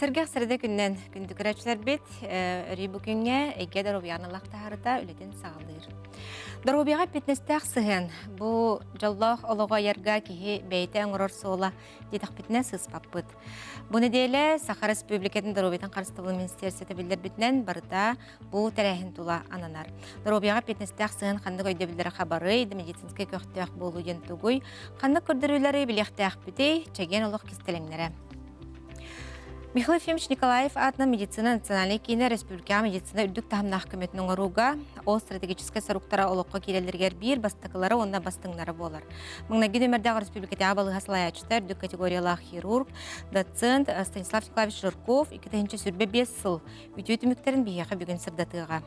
Сэргэх сэрэдэ күннэн күндү көрөөччүлэрбит, өрүү бу күҥҥэ эйгэ доруобуйаны лахтаһарыта үлэтин саҕалыыр. Доруобуйаҕа эппиэтинэстээх сыһыан бу дьоллоох олоҕу айарга киһи бэйэтэ оҥорор суола диэтэхпитинэ сыыспаппыт. Бу нэдиэлэ Саха Республикатын доруобуйатын харыстабылын министиэристибэтэ биллэрбитинэн барыта бу тэрээһин тула ананар. Доруобуйаҕа эппиэтинэстээх сыһыан ханнык өйдөбүллэри хабарый, медицинскэй көхтөөх буолуу диэн тугуй, ханнык көрдөрүүлэри билиэхтээхпитий, чэгиэн олох кистэлэҥнэрэ. Михаил Ефимович Николаев аатынан медицина национальнай киинэ республикаҕа медицина үрдүк таһымнаах көмөтүн оҥорууга ол стратегическай соруктара олоххо киирэллэригэр биир бастакылара уонна бастыҥнара буолар. Маҥнайгы нүөмэрдээх республикатааҕы балыыһа салайааччыта үрдүк категориялаах хирург, доцент Станислав Николаевич Жирков 2025 сыл үтүө түмүктэрин биһиэхэ бүгүн сырдатыаҕа.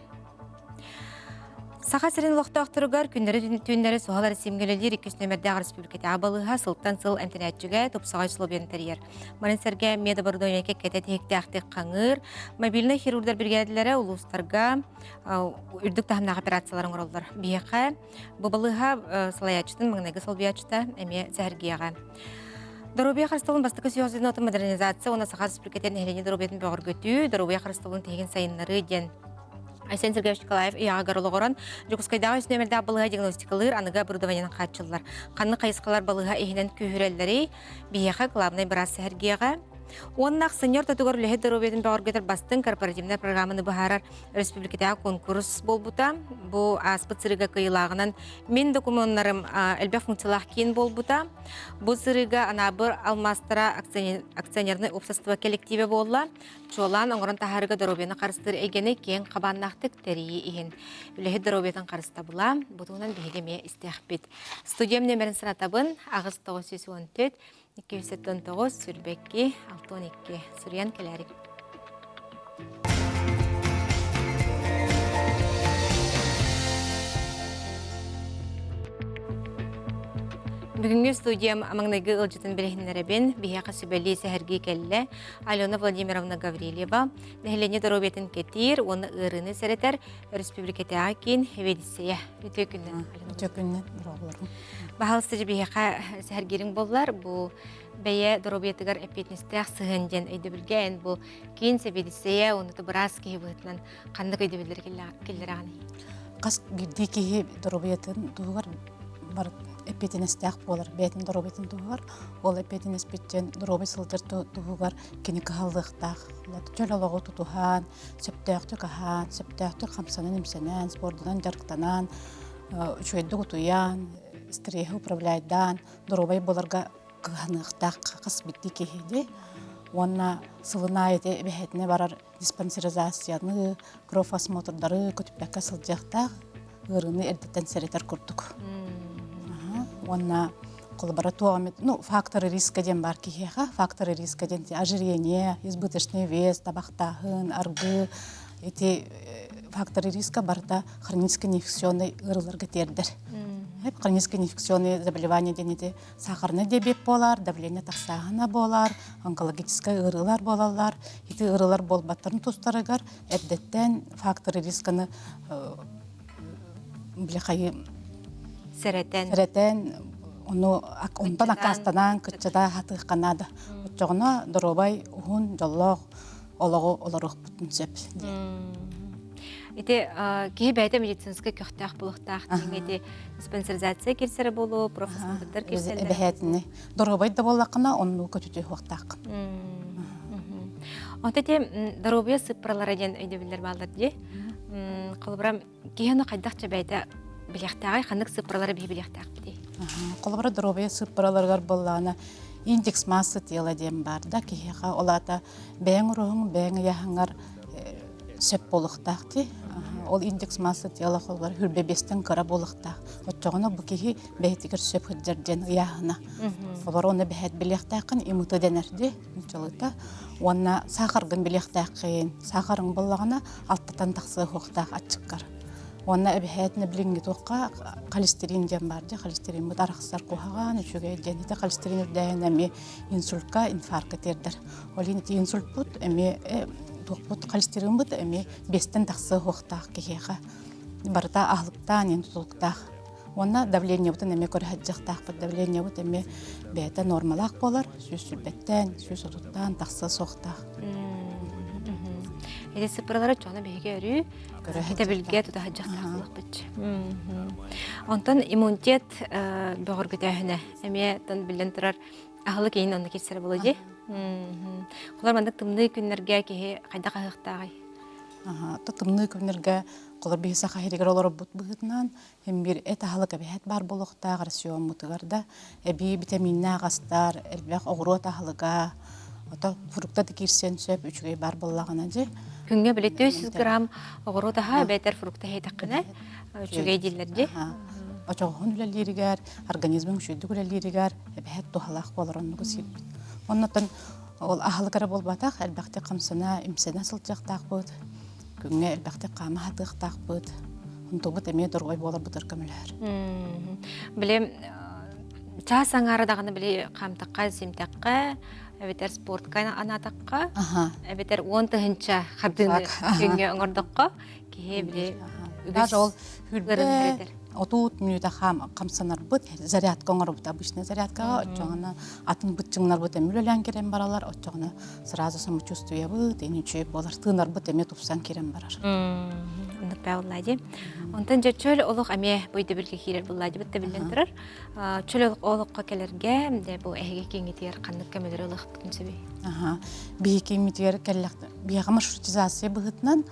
Саха сирин олохтоохторугар күннэри-түүннэри суһал эрэсиимҥэ үлэлиир иккис нүөмэрдээх республикатааҕы балыыһа сылтан сыл эмтэнээччигэ тупсаҕай условияны тэрийэр. Маны сэргэ медоборудование кэккэтэ тиһиктээхтик хаҥыыр, мобильнай хирурдар биригээдэлэрэ улуустарга үрдүк таһымнаах операциялар оҥороллор. Биһиэхэ бу балыыһа салайааччытын маҥнайгы солбуйааччыта эмиэ сэһэргиэҕэ. Доруобуйа харыстабылын бастакы сүһүөх звенотун модернизация уонна Саха Республикатын нэһилиэнньэ доруобуйатын бөҕөргөтүү, доруобуйа харыстабылын тиһигин сайыннарыы диэн Айсен Сергеевич Николаев ыйааҕыгар олоҕуран, Дьокуускайдааҕы үс нүөмэрдээх балыыһа диагностикалыыр аныгы оборудованиенан хааччыллар. Ханнык хайысхалар балыыһа иһинэн күүһүрэллэрий? Биһиэхэ главнай быраас сэһэргиэҕэ. Уонна ахсынньы ортотугар үлэһит доруобуйатын бөҕөргөтөр бастыҥ корпоративнай программаны быһаарар республикатааҕы куонкурус буолбута. Бу ааспыт сырыыга кыайыылааҕынан мин докумуоннарым элбэх функциялаах киин буолбута. Бу сырыыга Анаабыр алмаастара акционернай уопсастыба кэллективэ буолла. Чуолаан оҥорон таһаарыыга доруобуйаны харыстыыр эйгэни киэҥ хабааннаахтык тэрийии иһин. Үлэһит доруобуйатын харыстабыла, бу туһунан биһиги эмиэ истиэхпит. Студиям нөмерин санатабын 8914 279 22 62 суруйан кэлээрик. Бүгүҥҥү студиям маҥнайгы ыалдьытын билиһиннэрэбин. Биһиэхэ сүбэлии сэһэргии кэллэ. Алена Владимировна Гаврильева, нэһилиэнньэ доруобуйатын кэтиир уонна ыарыыны сэрэтэр өрөспүүбүлүкэтээҕи киин сэбиэдиссэйэ. Үтүө күннэн, Алена. Үтүө күннэн, дорооболорум. Баһаалыста биһиэхэ сэһэргиириҥ буоллар, бу бэйэ доруобуйатыгар эппиэтинэстээх сыһыан диэн өйдөбүлгэ эн бу киин сэбиэдиссэйэ уонна быраас киһи быһыытынан ханнык өйдөбүллэри киллэрэҕиний? Хас биирдии киһи доруобуйатын туһугар бар эппиэтинэстээх буолар бэйэтин доруобуйатын туһугар ол эппиэтинэспиттэн доруобуй сылдьар туһугар кини кыһаллыахтаах чөл олоҕу тутуһан сөптөөхтүк аһаан сөптөөхтүк хамсанан-имсэнэн спордунан дьарыктанан үчүгэйдик утуйан стреһи управляйдаан доруобай буоларга кыһаныахтаах хас биирдии киһини уонна сылын аайы эбэһээтинэ барар диспансеризацияны, профосмотрдары көтүппэккэ сылдьыахтаах ыарыыны эрдэттэн сэрэтэр курдук. Уонна холобура туох эмит, ну, факторы риска диэн баар киһиэхэ, факторы риска диэн ожирение, избыточный вес, табахтааһын, аргы, ити факторы риска барыта хронический инфекционный ыарыыларга тиэрдэр. Хронический инфекционные заболевания диэн ити сахарный диабет буолар, давление тахсааһына буолар, онкологическай ыарыылар буолаллар. Ити ыарыылар буолбаттарын тустарыгар эрдэттэн факторы рисканы били хайы сэрэтэн сэрэтэн ону онтон аккаастанан кыччата хатыахха наада. Оччоҕуна доруобай, уһун, дьоллоох олоҕу олоруохпутун сөп диэн. Ити киһи бэйэтэ медицинскэй көхтөөх буолуохтаах диэн ити диспансеризация кирсэрэ буолуо, профосмотрдар кирсэллэр. Эбэһээтини. Доруобай да буоллаххына, оннук көтүтү уохтааххын. Онто ити доруобуйа сыппыралара диэн өйдөбүллэр бааллар дии. Холобура, киһи ону хайдах бэйэтэ билиэхтээҕий, ханнык сыппыралары биһи билиэхтээхпитий? Холобура, доруобуйа сыппыраларыгар буоллаҕына, индекс массы тела диэн баар да киһиэхэ, ол аата бэйэҥ уруһуҥ, бэйэҥ ыйааһыҥҥар сөп буолуохтаах дии. Ол индекс масса тела холбор хүрбэ биэстэн кыра буолуохтаах. Оччоҕуна бу киһи бэйэтигэр сөп сылдьар диэн ыйааһына. Олор оны бэһэт билиэхтээххин имыты дэнэр дии нуччалыыта. Уонна саахаргын билиэхтээххин. Саахарыҥ буоллаҕына алтатан тахсыа суохтаах аччыккар. Уонна эбэһээтинэ билиҥҥи туохха холестерин диэн баар дии. Холестериммыт арахсар куһаҕан, үчүгэй диэн. Ити холестерин үрдээһинэ эмиэ инсультка, инфаркка тиэрдэр. Ол иһин ити инсультпут эмиэ туохпут холестеринбыт эмиэ биэстэн тахсыа суохтаах киһиэхэ. Барыта аһылыктаан, иэн тутулуктаах. Уонна давлениебытын эмиэ көрө сылдьыахтаахпыт. Давлениебыт эмиэ бэйэтэ нормалаах буолар, 120-тэн, 130-тан тахса суохтаах. Ити сыппыралары чоно биһиги өрүү кэтэбилгэ тута сылдьыахтаахпыт. Онтон иммунитет бөҕөргөтөөһүнэ эмиэ тон биллэн турар аһылык иһин онно киирсэр буолуо дии. Холор маннык тымныы күннэргэ киһи хайдах аһыахтааҕый? Тымныы күннэргэ холор биһи саха сиригэр олорорбут быһыытынан Һин биир эт аһылык эбэһээт баар буолуохтаах рационмутугар да эбии битэмииннээх астар, элбэх оҕуруот аһылыга, ото фрукта да киирсиэн сөп, үчүгэй баар буоллаҕына дьи. Күҥҥэ били 400 грамм оҕуруот аһа эбэтэр фрукта иһитэххинэ үчүгэй дииллэр дии. Очоҕоһун үлэлииригэр, организмын үчүгэйдик үлэлииригэр эбэһээт туһалаах буолар оннугу сиирбит. Оннотон ол аһылык эрэ буолбатах, элбэхтик хамсана, имсэнэ сылдьыахтаахпыт. Күҥҥэ элбэхтик хаама сатыахтаахпыт. Онтубут эмиэ доруобай буоларбытыгар көмөлөһөр. Били чаас аҥаара даҕаны били хаамтахха, симтэххэ, эбэтэр спортка анаатахха, эбэтэр 10 000 хардыыны күҥҥэ оҥордоххо, киһи били Даже ол хүрбэ отут мүнүүтэ хамсанарбыт, зарядка оҥоробут обычный зарядкаҕа, оччоҕуна атын быччыҥнарбыт эмиэ үлэлээн кирэн баралар, оччоҕуна сразу самочувствиебыт, үчүгэй буолар, тыынарбыт эмиэ тупсан кирэн барар. Оннук баа дии. Онтон дьэ чөл олох эмиэ бу өйдөбүлгэ киирэр буллаадьыбыт да биллэн турар. Чөл олоххо кэлэргэ дэ бу эһиги кииҥҥитигэр ханнык көмөлөрү ылыахпытын сөбүй? Аха. Биһиги кииммитигэр кэллэх биһиэхэ маршрутизация быһыытынан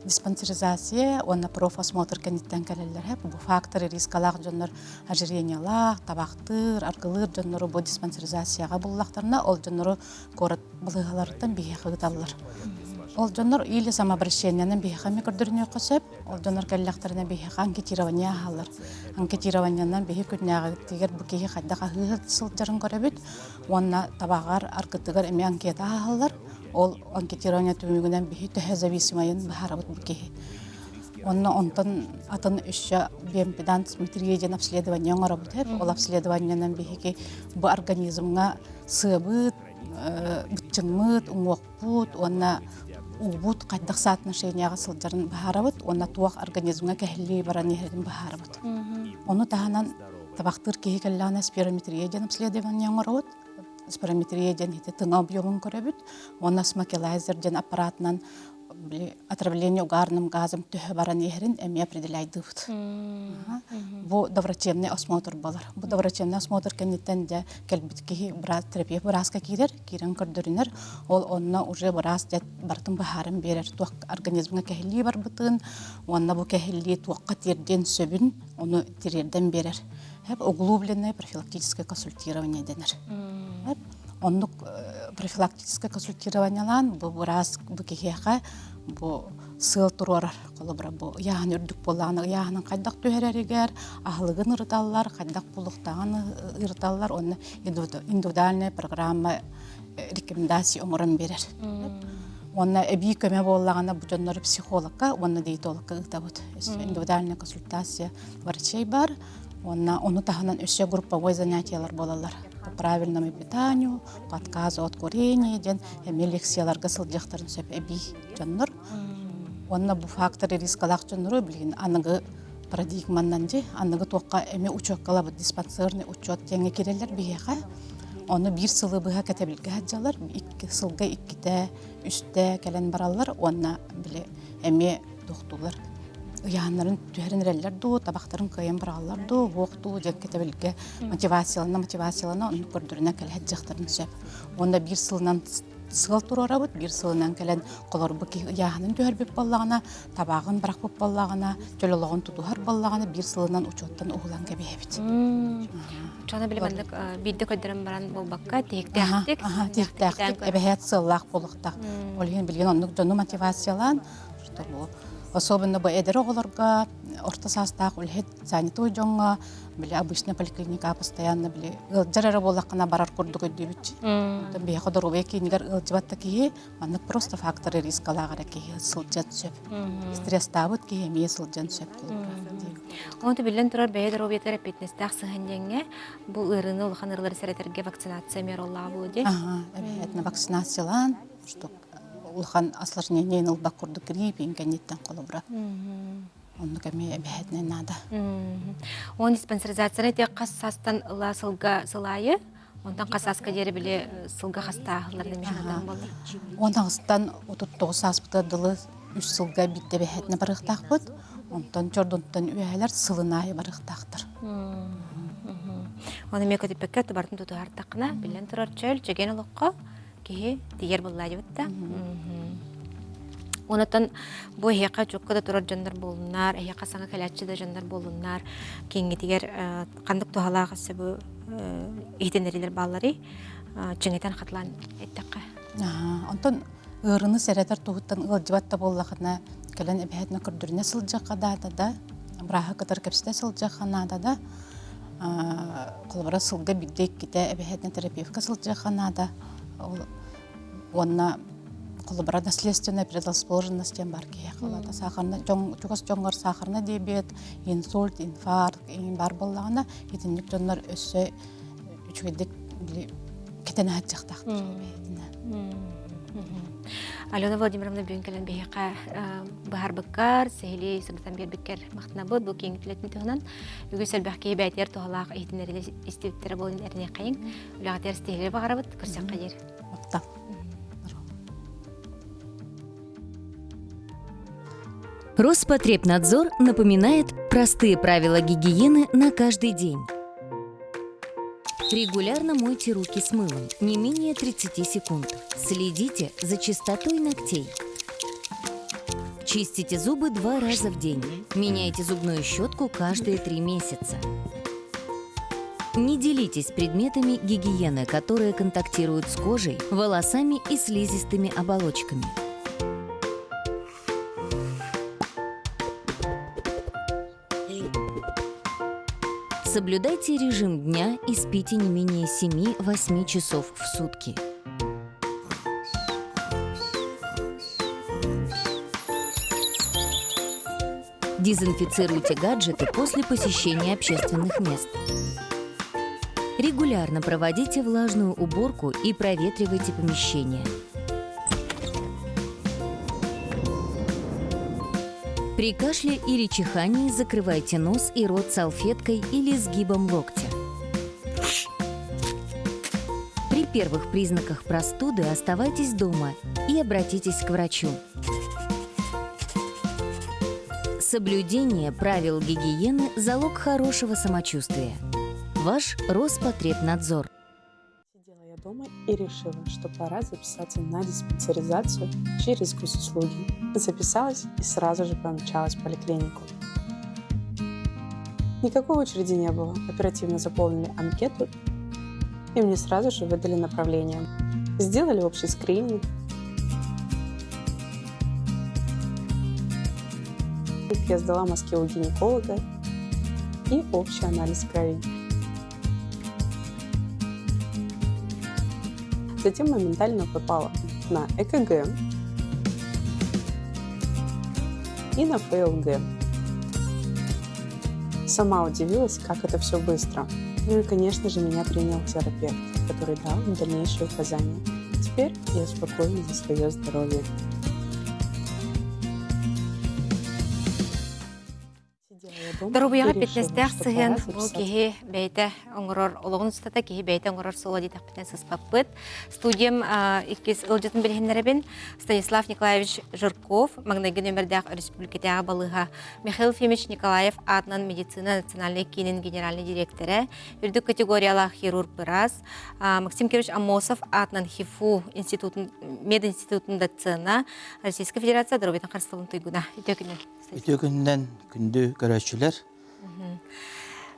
диспансеризация уонна профосмотр кэнниттэн кэлэллэр. Бу факторы рискалаах дьоннор ожирениелаах, табахтыыр, аргылыыр дьоннору бу диспансеризацияҕа буллахтарына, ол дьоннору куорат балыыһаларыттан биһиэхэ ыыталлар. Ол дьоннор или самообращениенан биһиэхэ эмиэ көрдөрүнүөххэ сөп. Ол дьоннор кэллэхтэринэ биһиэхэ анкетирование аһаллар. Анкетированиенан биһи күннээҕитигэр бу киһи хайдах аһыы сылдьарын көрөбүт уонна табаҕар, аргытыгар эмиэ анкета аһаллар. Ол анкетирование түмүгүнэн биһи төһө зависимайын быһаарабыт бу киһи. Онно онтон атын өссө биоимпедансметрия диэн обследование оҥоробут. Ол обследованиенан биһиги бу организмҥа сыабыт, быччыҥмыт, уҥуохпут уонна уубут хайдах соотношенияҕа сылдьарын быһаарабыт уонна туох организмҥа кэһиллии баран иһэрин быһаарабыт. Ону таһынан табахтыыр киһи кэллэҕинэ спирометрия диэн обследование оҥоробут. Спирометрия диэн ити тыҥа объемун көрөбүт уонна смокелайзер диэн аппаратынан отравление угарным газом төһө баран иһэрин эмиэ определяйдыыбыт. Бу доврачебный осмотр буолар. Бу доврачебный осмотр кэнниттэн дьэ кэлбит киһи терапевт бырааска киирэр, киирэн көрдөрүнэр. Ол онно уже быраас дьэ барытын быһааран биэрэр туох организмҥа кэһиллии барбытын уонна бу кэһиллии туохха тиэрдиэн сөбүн ону тириэрдэн биэрэр. Углубленное профилактическое консультирование дэнэр. Оннук профилактическое консультированиелаан бу быраас бу киһиэхэ бу сыал туруорар. Холобура, бу ыйааһын үрдүк буоллаҕына ыйааһынын хайдах түһэрэригэр, аһылыгын ырыталлар, хайдах булуохтааҕын ырыталлар уонна индивидуальная программа рекомендация оҥорон биэрэр. Уонна эбии көмө буоллаҕына бу дьоннору психологка уонна диетологка ыытабыт. Индивидуальная консультация врачей бар. Уонна ону таһынан өссө групповой занятиялар буолаллар. По правильному питанию, по отказу от курения диэн эмиэ лекцияларга сылдьыахтарын сөп эбии дьоннор. Уонна бу факторы рискалаах дьоннору билигин аныгы парадигманнан дьи аныгы туохха эмиэ учуоккалабыт диспансерный учет диэҥҥэ киирэллэр биһиэхэ. Ону биир сылы быһа кэтэбилгэ сылдьаллар, икки сылга иккитэ, үстэ кэлэн бараллар уонна били эмиэ тохтуулар ыйааннарын түһэрин эрэллэр дуу, табахтарын кыайан быраҕаллар дуу, уох дуу диэн кэтэбилгэ мотивациялана мотивациялана оннук көрдөрүнэн кэлэ сылдьыахтарын сөп. Уонна биир сылынан сыал туруорабыт, биир сылынан кэлэн холорбу киһи ыйааһынын түһэрбит буоллаҕына, табааҕын бырахпыт буоллаҕына, чөл олоҕун тутуһар буоллаҕына, биир сылынан учуоттан уһулан кэбиһэбит. Чоно били маннык биирдэ көрдөрөн баран буолбакка, тиһиктээхтик тиһиктээхтик эбэһээт сыаллаах буолуохтаах. Ол иһин билигин оннук дьону мотивациялаан, чтобы особенно бу эдэр оҕолорго, орто саастаах үлэһит занятой дьоҥҥо, били обычно поликлиника постоянно били ыалдьар эрэ буоллаххына барар курдук өйдүүбүт. Онтон биһиэхэ доруобуйа киинигэр ыалдьыбат да киһи маннык просто факторы рискалаах эрэ киһи сылдьан сөп. Стресстаабыт киһи эмиэ сылдьан сөп. Онто биллэн турар бэйэ доруобуйатыгар эппиэтинэстээх сыһан диэҥҥэ бу ыарыыны улахан ыарыылары сэрэтэргэ вакцинация эмиэ оруоллаах буолуо дии. Аха, эбэһээтинэ вакцинациялаан, чтоб улахан осложнение ылбат курдук грипп кэнниттэн холобура. Оннук эмиэ эбэһээтинэн наада. Уон диспансеризацияны те хас саастан ыла сылга сыл аайы, онтон хас сааска диэри били сылга хастааһылларын эмиэ санатан буолла. 18-тан 39 сааспытыгар дылы үс сылга биирдэ эбэһээтинэ барыахтаахпыт. Онтон чордунтан үөһэлэр сылын аайы барыахтаахтар. Оны эмиэ көтүппэккэ тубартын тутуһартаххына, биллэн турар чөл, чэгиэн олоххо киһи тиийэр буоллаадьыбыт да. Онотон бу эһиэхэ чукка да турар дьоннор буолуннар, эһиэхэ саҥа кэлээччи да дьоннор буолуннар, кииҥҥитигэр ханнык туһалаах өссө бу иһитиннэриилэр баалларый? Чиҥэтэн хатылаан эттэххэ. Онтон ыарыыны сэрэтэр туһуттан ыалдьыбат да буоллахына, кэлэн эбэһээтинэ көрдөрүнэ сылдьыахха наада да, бырааһы кытары кэпсэтэ сылдьыахха наада да, холобура сылга биирдэ иккитэ эбэһээтинэ терапевка сылдьыахха наада. Ол уонна холобура наследственная предрасположенность диэн бар киһиэхэ улаата сахарна дьон чугас дьоҥҥор сахарный диабет, инсульт, инфаркт иҥин баар буоллаҕына итинник дьоннор өссө үчүгэйдик били кэтэн аһатыахтаахтар эбэһээтинэ. Алена Владимировна бүгүн кэлэн биһиэхэ быһаарбыккар, сиһилии сырдатан биэрбиккэр махтанабыт. Бу киэҥ үлэтин туһунан үгүс элбэх киһи бэйэтигэр туһалаах иһитиннэриини истибиттэрэ буолан эриниэххэйиҥ. Үлэҕитигэр ситиһиилэри баҕарабыт. Көрсөххө диэри. Махтал. Роспотребнадзор напоминает простые правила гигиены на каждый день. Регулярно мойте руки с мылом, не менее 30 секунд. Следите за чистотой ногтей. Чистите зубы два раза в день. Меняйте зубную щетку каждые три месяца. Не делитесь предметами гигиены, которые контактируют с кожей, волосами и слизистыми оболочками. Соблюдайте режим дня и спите не менее 7-8 часов в сутки. Дезинфицируйте гаджеты после посещения общественных мест. Регулярно проводите влажную уборку и проветривайте помещение. При кашле или чихании закрывайте нос и рот салфеткой или сгибом локтя. При первых признаках простуды оставайтесь дома и обратитесь к врачу. Соблюдение правил гигиены – залог хорошего самочувствия. Ваш Роспотребнадзор. Сидела я дома и решила, что пора записаться на диспансеризацию через госуслуги. Записалась и сразу же помчалась в поликлинику. Никакой очереди не было. Оперативно заполнили анкету и мне сразу же выдали направление. Сделали общий скрининг. Я сдала мазки у гинеколога и общий анализ крови. Затем моментально попала на ЭКГ и на ФЛГ. Сама удивилась, как это все быстро. Ну и, конечно же, меня принял терапевт, который дал дальнейшие указания. Теперь я спокойна за свое здоровье. Доруобуйаҕа эппиэтинэстээх сыһыан бу киһи бэйэтэ оҥорор олоҕун устата киһи бэйэтэ оҥорор суола диэтэхпитинэ сыспаппыт. Студиям иккис ыалдьытын билиһиннэрэбин. Станислав Николаевич Жирков, маҥнайгы нүөмэрдээх өрөспүүбүлүкэтээҕи балыыһа Михаил Ефимович Николаев аатынан медицина национальнай киинин генеральнай дириэктэрэ, үрдүк категориялаах хирург-быраас, Максим Кирович Аммосов аатынан ХИФУ институтун мединститутун доцена, Российская Федерация доруобуйатын харыстабылын туйгуна. Үтүө күнүн. Үтүө күнүнэн күндү көрөөччүлэр.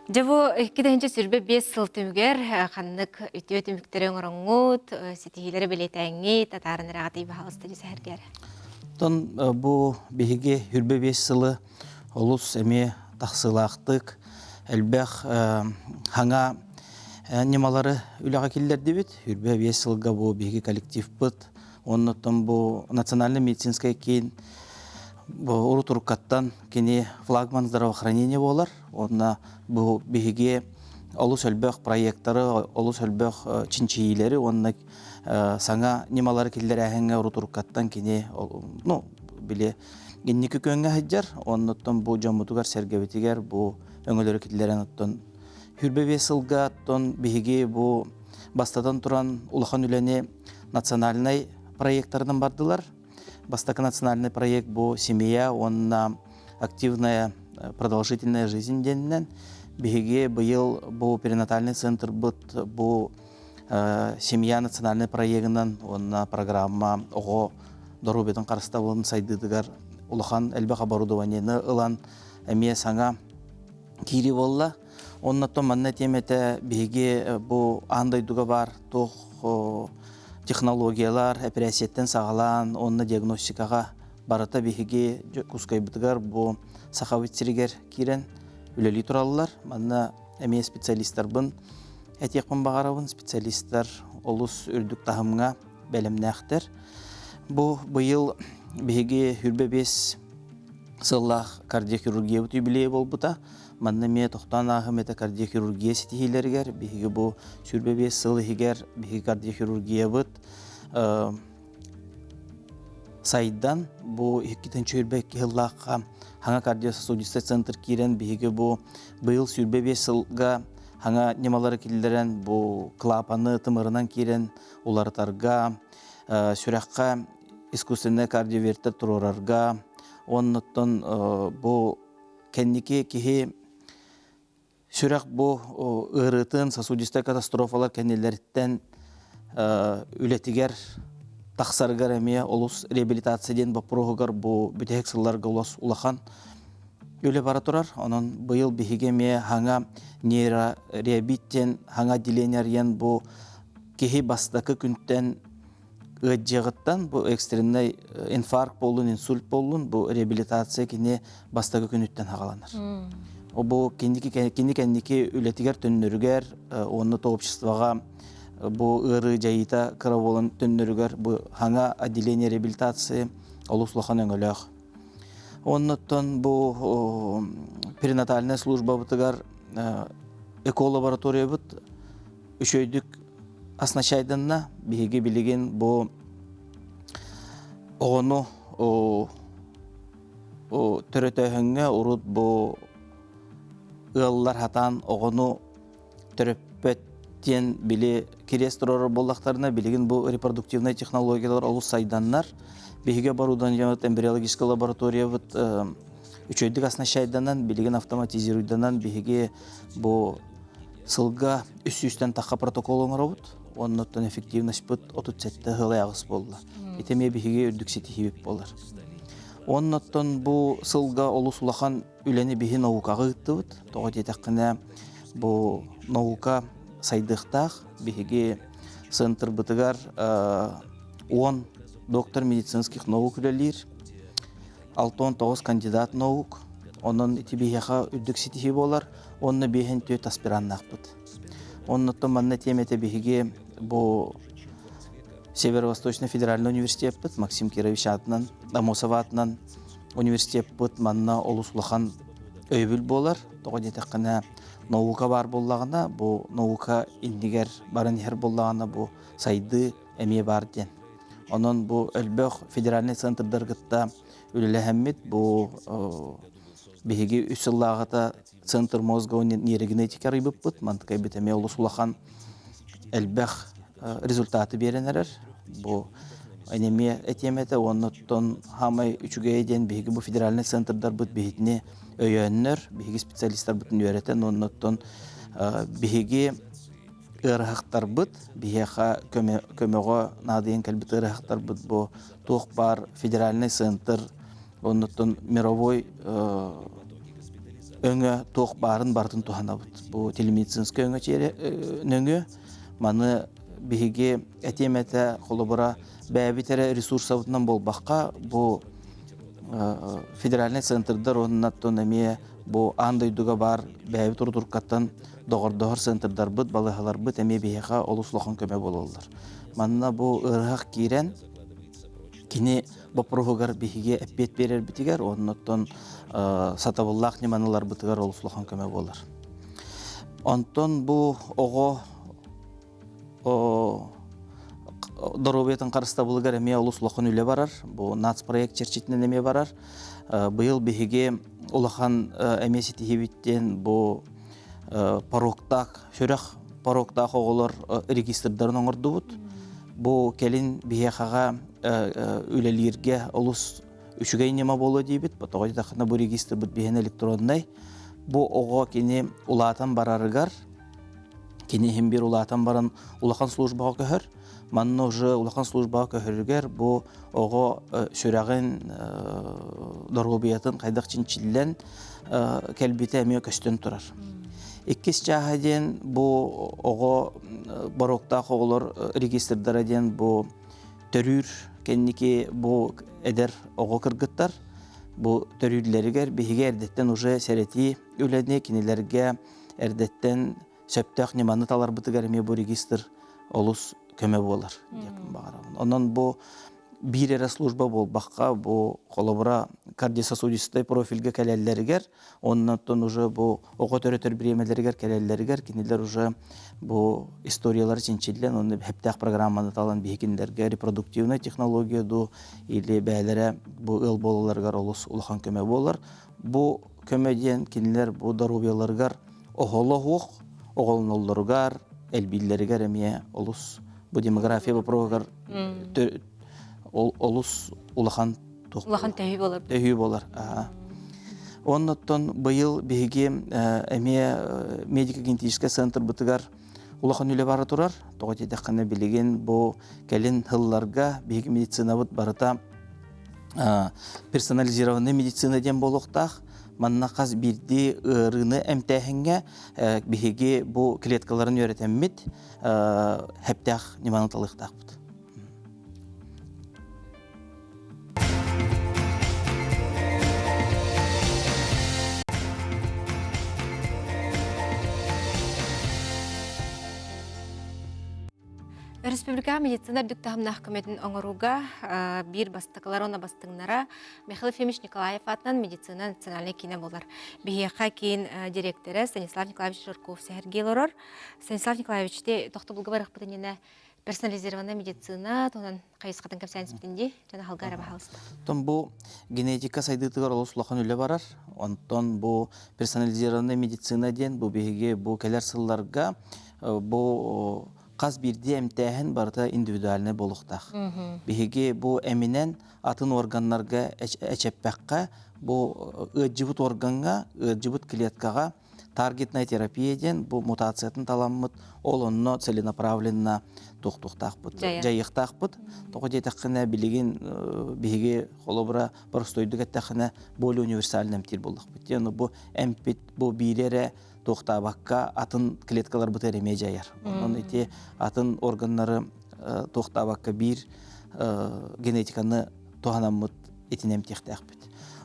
Дьэ бу 2025 сыл түмүгэр ханнык үтүө түмүктэри оҥороҥҥут, ситиһиилэри бэлиэтээҥҥит, татаарын ыраҕатый баһаалыста дьэ сэһэргээр. Оттон бу биһиги 25 сылы олус эмиэ тахсыылаахтык элбэх хаҥа ньымалары үлэҕэ киллэрдибит. 25 сылга бу биһиги коллективпыт Оннуттан бу национальный медицинскэй киин бу урут уруккаттан кини флагман здравоохранения буолар. Онно бу биһиги олус элбэх проекттары, олус элбэх чинчийиилэри уонна саҥа ньымалары киллэрээһиҥҥэ урут уруккаттан кини ну били инники күөҥҥэ сылдьар. Оннуттан бу дьоммутугар-сэргэбитигэр бу өҥөлөрү киллэрэн оттон 25 сылга оттон биһиги бу бастатан туран улахан үлэни национальнай проекттарынан бардылар. Бастакы национальный проект бу семья уонна активная продолжительная жизнь диэнинэн биһиги быйыл бу перинатальный центрбыт бу семья национальный проегынан уонна программа оҕо доруобуйатын харыстабылын сайдыытыгар улахан элбэх оборудованиены ылан эмиэ саҥа киирии буолла. Оннотон манна этиэм этэ биһиги бу аан дойдуга баар туох технологиялар эпэрээссийэттэн саҕалаан уонна диагностикаҕа барыта биһиги Дьокуускайбытыгар бу Сахабыт сиригэр киирэн үлэлии тураллар. Манна эмиэ специалистарбын этиэхпин баҕарабын. Специалистар олус үрдүк таһымҥа бэлэмнээхтэр. Бу быйыл биһиги 25 сыллаах кардиохирургиябыт юбилейа буолбута. Манна эмиэ тохтоон ааһым этэ кардиохирургия ситиһиилэригэр биһиги бу 25 сыл иһигэр биһиги кардиохирургиябыт сайдан бу 2022 сыллаахха хаҥа кардиососудистый центр киирэн биһиги бу быйыл 25 сылга хаҥа ньымалары киллэрэн бу клапаны тымырынан киирэн уларытарга сүрэххэ искусственный кардиовертер туруорарга оннуттан бу кэнники киһи сүрэх бу ыарыытын сосудистай катастрофалар кэннилэриттэн үлэтигэр тахсарыгар эмиэ олус реабилитация диэн боппуруоһугар бу бүтэһик сылларга олус улахан үлэ бара турар. Онон быйыл биһиги эмиэ хаҥа нейрореабит диэн хаҥа отделение арыйан бу киһи бастакы күнтэн ыаддьыаҕыттан бу экстреннай инфаркт буоллун, инсульт буоллун, бу реабилитация кини бастакы күнүттэн хаҕаланар. Бу кини кэнники үлэтигэр төннөрүгэр уонна то обществоҕа бу ыарыы дьайыыта кыра буолан төннөрүгэр бу хаҥа отделение реабилитации олус улахан өҥөлөөх. Оннуттан бу перинатальная службабытыгар эколабораториябыт үчүгэйдик оснащайданна. Биһиги билигин бу оҕону төрөтөөһүҥҥэ урут бу ыаллар хатаан оҕону төрөппөт диэн били кириэс туруорар буоллахтарына, билигин бу репродуктивнай технологиялар олус сайданнар. Биһиги оборудованиебыт, эмбриологическай лабораториябыт үчүгэйдик оснащайданан, билигин автоматизируйданан биһиги бу сылга 300-тэн тахха протокол оҥоробут. Оннуттан эффективностьпыт 37 сыл буолла. Ити эмиэ биһиги үрдүк ситиһиибит буолар. Оннуттан бу сылга олус улахан үлэни биһи наукаҕа ыыттыбыт. Тоҕо диэтэххинэ, бу наука сайдыахтаах. Биһиги центрбытыгар 10 доктор медицинских наук үлэлиир. 69 кандидат наук. Онон ити биһиэхэ үрдүк ситиһии буолар. Онно биэһин түөрт аспираннаахпыт. Оннуттан манна тиэмэтэ биһиги бу Северо-Восточный федеральный университеппыт Максим Кирович аатынан, Амосов аатынан университеппыт манна олус улахан өйөбүл буолар. Тоҕо диэтэххинэ, наука баар буоллаҕына, бу наука иннигэр баран иһэр буоллаҕына, бу сайдыы эмиэ баар диэн. Онон бу элбэх федеральный центрдар кытта үлэлэһэммит бу биһиги үс сыллааҕыта Центр мозга нейрогенетика арыйбыппыт. Мантыкайбыт эмиэ олус улахан элбэх результаты биэрэн эрэр. Бу эмиэ этиэм этэ уонна оттон хаамай үчүгэйэ диэн биһиги бу федеральный центрдарбыт биһитини өйөөннөр, биһиги специалистарбытын үөрэтэн уонна оттон биһиги ыарыһахтарбыт биһиэхэ көмөҕө наадыйан кэлбит ыарыһахтарбыт бу туох баар федеральный центр оннуттан мировой өҥө туох баарын барытын туһанабыт. Бу телемедицинскэй өҥө нөҥүө маны биһиги этиэм этэ холобура бэйэбит эрэ ресурсабытынан буолбакка бу федеральный центрдар уоннаттан эмиэ бу аан дойдуга баар бэйэбит урутуркаттан доҕордоһор центрдарбыт, балыыһаларбыт эмиэ биһиэхэ олус улахан көмө буолаллар. Манна бу ыарыһах киирэн кини боппуруоһугар биһиги эппиэт биэрэрбитигэр оннуттан сатабыллаах ньыманы ыларбытыгар олус улахан көмө буолар. Онтон бу оҕо доруобуйатын харыстабылыгар эмиэ олус улахан үлэ барар. Бу нацпроект чэрчитинэн эмиэ барар. Быйыл биһиги улахан эмиэ ситиһибиттен бу пороктаах, сүрэх пороктаах оҕолор регистрдарын оҥордубут. Бу кэлин биһиэхэҕэ үлэлииргэ олус үчүгэй ньыма буолуо диибит. Тоҕо диэтэххинэ бу регистрбыт биһиэн электроннай. Бу оҕо кини улаатан барарыгар кини иһин биир улаатан баран улахан службаҕа көһөр. Манна уже улахан службаҕа көһөрүгэр бу оҕо сүрэҕин доруобуйатын хайдах чинчиллэн кэлбитэ эмиэ көстөн турар. Иккис чааһа диэн бу оҕо боруоктаах оҕолор регистрдара диэн бу төрүүр кэнники бу эдэр оҕо кыргыттар бу төрүүллэригэр биһиги эрдэттэн уже сэрэтии үлэни кинилэргэ эрдэттэн сөптөөх ньыманы таларбытыгар эмиэ бу регистр олус көмө буолар диэппин баҕарабын. Онон бу биир эрэ служба буолбакка, бу холобура кардиососудистай профильга кэлэллэригэр, оннуттан уже бу оҕо төрөтөр бириэмэлэригэр кэлэллэригэр кинилэр уже бу историялары чинчиллэн, онно хэптээх программаны талан биһи кинилэргэ репродуктивная технология ду или бээлэрэ бу ыал буолаларыгар олус улахан көмө буолар. Бу көмө диэн кинилэр бу доруобуйаларыгар оһолоһуох оҕолоноллоругар, элбииллэригэр эмиэ олус бу демография боппуруоһугар олус улахан улахан төһүү болар. Төһүү болар. Оннуттан быйыл биһиги эмиэ медико-генетическэй центрбытыгар улахан үлэ бара турар. Тоҕо диэтэххинэ билигин бу кэлин сылларга биһиги медицинабыт барыта персонализированный медицина диэн буолуохтаах. Манна хас биирдии ыарыыны эмтээһиҥҥэ биһиги бу клеткаларын үөрэтэммит хэптээх ньыманы талыахтаахпыт. Республика медицина үрдүк таһымнаах көмөтүн оҥорууга биир бастакылар уонна бастыҥнара Михаил Ефимович Николаев аатынан медицина национальнай киинэ буолар. Биһиэхэ киин директора Станислав Николаевич Жирков сэһэргии олорор. Станислав Николаевич, ти тохтобулга барыахпыт иннинэ персонализированная медицина туһунан хайысхатын кэпсээн испитин дии. Дьон аһалга эрэ баһаалыста. Онтон бу генетика сайдыытыгар олус улахан үлэ барар. Онтон бу персонализированная медицина диэн бу биһиги бу кэлэр сылларга бу хас биирдии эмтээһин барыта индивидуальнай буолуохтаах. Биһиги бу эминэн атын органнарга эчэппэххэ, бу ыалдьыбыт органҥа, ыалдьыбыт клеткаҕа таргетная терапия диэн бу мутациятын таламмыт, ол онно целенаправленно туохтуохтаахпыт, дьайыахтаахпыт. Тоҕо диэтэххинэ, билигин биһиги холобура боростуойдук эттэххинэ, более универсальный эмтиир буоллахпыт. Диэн бу эмпит бу биири эрэ туохтаабакка атын клеткаларбытыгар эмиэ дьайар. Онон ити атын органнары туохтаабакка биир генетиканы туһанаммыт итини эмтиэхтээхпит.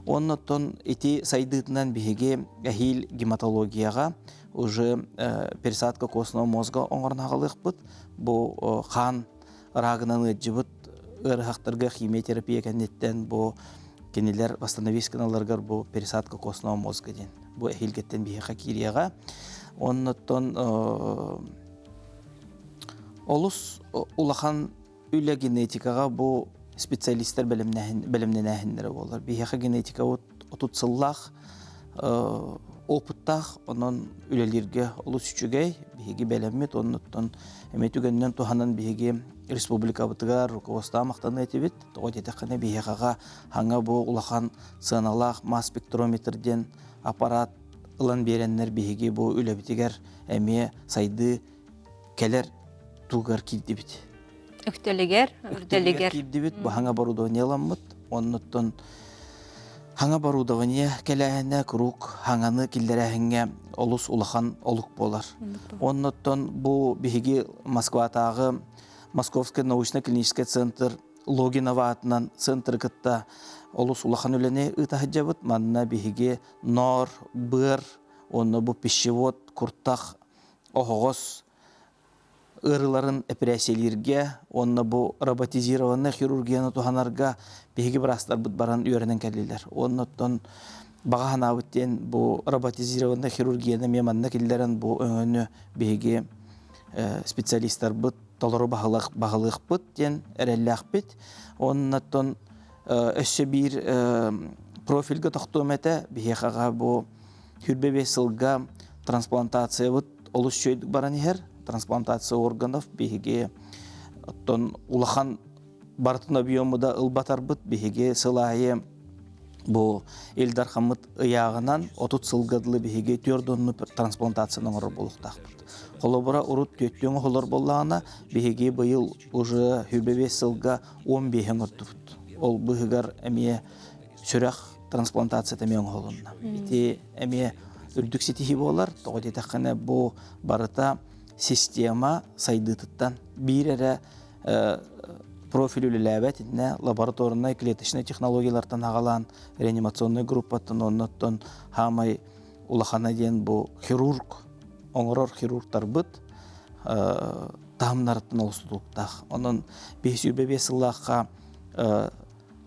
Оннуттан ити сайдыытынан биһиги эһиил гематологияҕа уже пересадка костного мозга оҥорон аҕалыахпыт. Бу хаан рагынан ыалдьыбыт ыарыһахтарга химиотерапия кэнниттэн бу кинилэр восстановить гыналларыгар бу пересадка костного мозга диэн бу эһиилгэттэн биһиэхэ киириэҕэ. Оннуттан олус улахан үлэ генетикаҕа бу специалистар бэлэмнэнээһиннэрэ буолар. Биһиэхэ генетика 30 сыллаах опыттаах, онон үлэлииргэ олус үчүгэй. Биһиги бэлэммит, оннуттан эмиэ түгэнинэн туһанан биһиги республикабытыгар руководствоҕа махтаныа этибит. Тоҕо диэтэххинэ биһиэхэҕэ хаҥа бу улахан сыаналаах масс-спектрометр диэн аппарат ылан биэрэннэр биһиги бу үлэбитигэр эмиэ сайдыы кэлэр тугар киирдибит. Үктэлигэр, үрдэлигэр. Киирдибит, бу хаҥа оборудование ыламмыт. Оннуттан хаҥа оборудование кэлээһинэ куруук хаҥаны киллэрээһиҥҥэ олус улахан олук буолар. Оннуттан бу биһиги Москватааҕы Московский научно-клинический центр Логинова аатынан центры кытта олус улахан үлэни ыыта сылдьабыт. Манна биһиги ноор, быар, уонна бу пищевод, куртах, оһоҕос ыарыыларын эпэрээссийэлииргэ уонна бу роботизированнай хирургияны туһанарга биһиги быраастарбыт баран үөрэнэн кэллилэр. Уонна оттон баҕа санаабыт диэн бу роботизированнай хирургияны эмиэ манна киллэрэн бу өҥөнү биһиги специалистарбыт толору баһылыахпыт диэн эрэллээхпит. Уонна оттон өссө биир. профильга тохтуом этэ. Биһиэхэҕэ бу 25 сылга трансплантациябыт олус үчүгэйдик баран иһэр. Трансплантация органов биһиги оттон улахан барытын объему да ылбатарбыт биһиги сыл аайы бу Ил Дархаммыт ыйааҕынан 30 сылга дылы биһиги түөрт уонну трансплантацияны оҥорор буолуохтаахпыт. Холобура урут түөттүөҥ оһолор буоллаҕына биһиги быйыл уже 25 сылга 15 оҥордубут. Ол быһыгар эмиэ сүрэх трансплантацията эмиэ оҥоһулунна. Ити эмиэ үрдүк ситиһии буолар. Тоҕо диэтэххинэ бу барыта система сайдыытыттан биир эрэ профиль үлэлээбэт итиннэ лабораторнай клеточнай технологиялартан аҕалаан реанимационнай группаттан оннуттан хаамай улахана диэн бу хирург оҥорор хирургтарбыт таһымнарыттан олус тутулуктаах. Онон 525 сыллаахха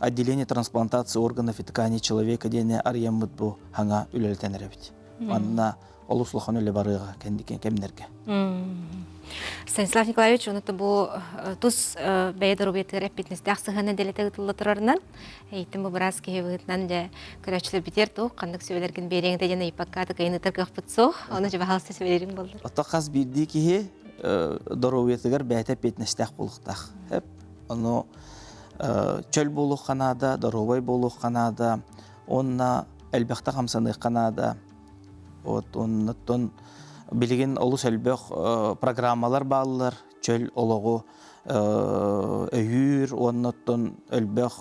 отделение трансплантации органов и тканей человека диэни арыйаммыт бу хаҥа үлэлэтэн эрэбит. Манна олус улахан үлэ барыаҕа кэнники кэмнэргэ. Станислав Николаевич, оны бу тус бэйэ доруобуйатыгар эппиэтинэстээх сыһыана дэлэтэ ыытылла турарынан, эйтин бу быраас киһи быһыытынан дьэ көрөөччүлэр битиэр туох ханнык сүбэлэргин биэриэҥ этэ диэн ыйыппакка кыайын ытар кыахпыт суох. Ону дьэ баһаалыста сүбэлириҥ буоллар. Ото хас биирдии киһи доруобуйатыгар бэйэтэ эппиэтинэстээх буолуохтаах. Ону чөл буолуохха наада, доруобай буолуохха наада, уонна элбэхтэ хамсаныахха наада. Вот оннуттан билигин олус элбэх программалар бааллар, чөл олоҕу өйүүр, уоннуттан элбэх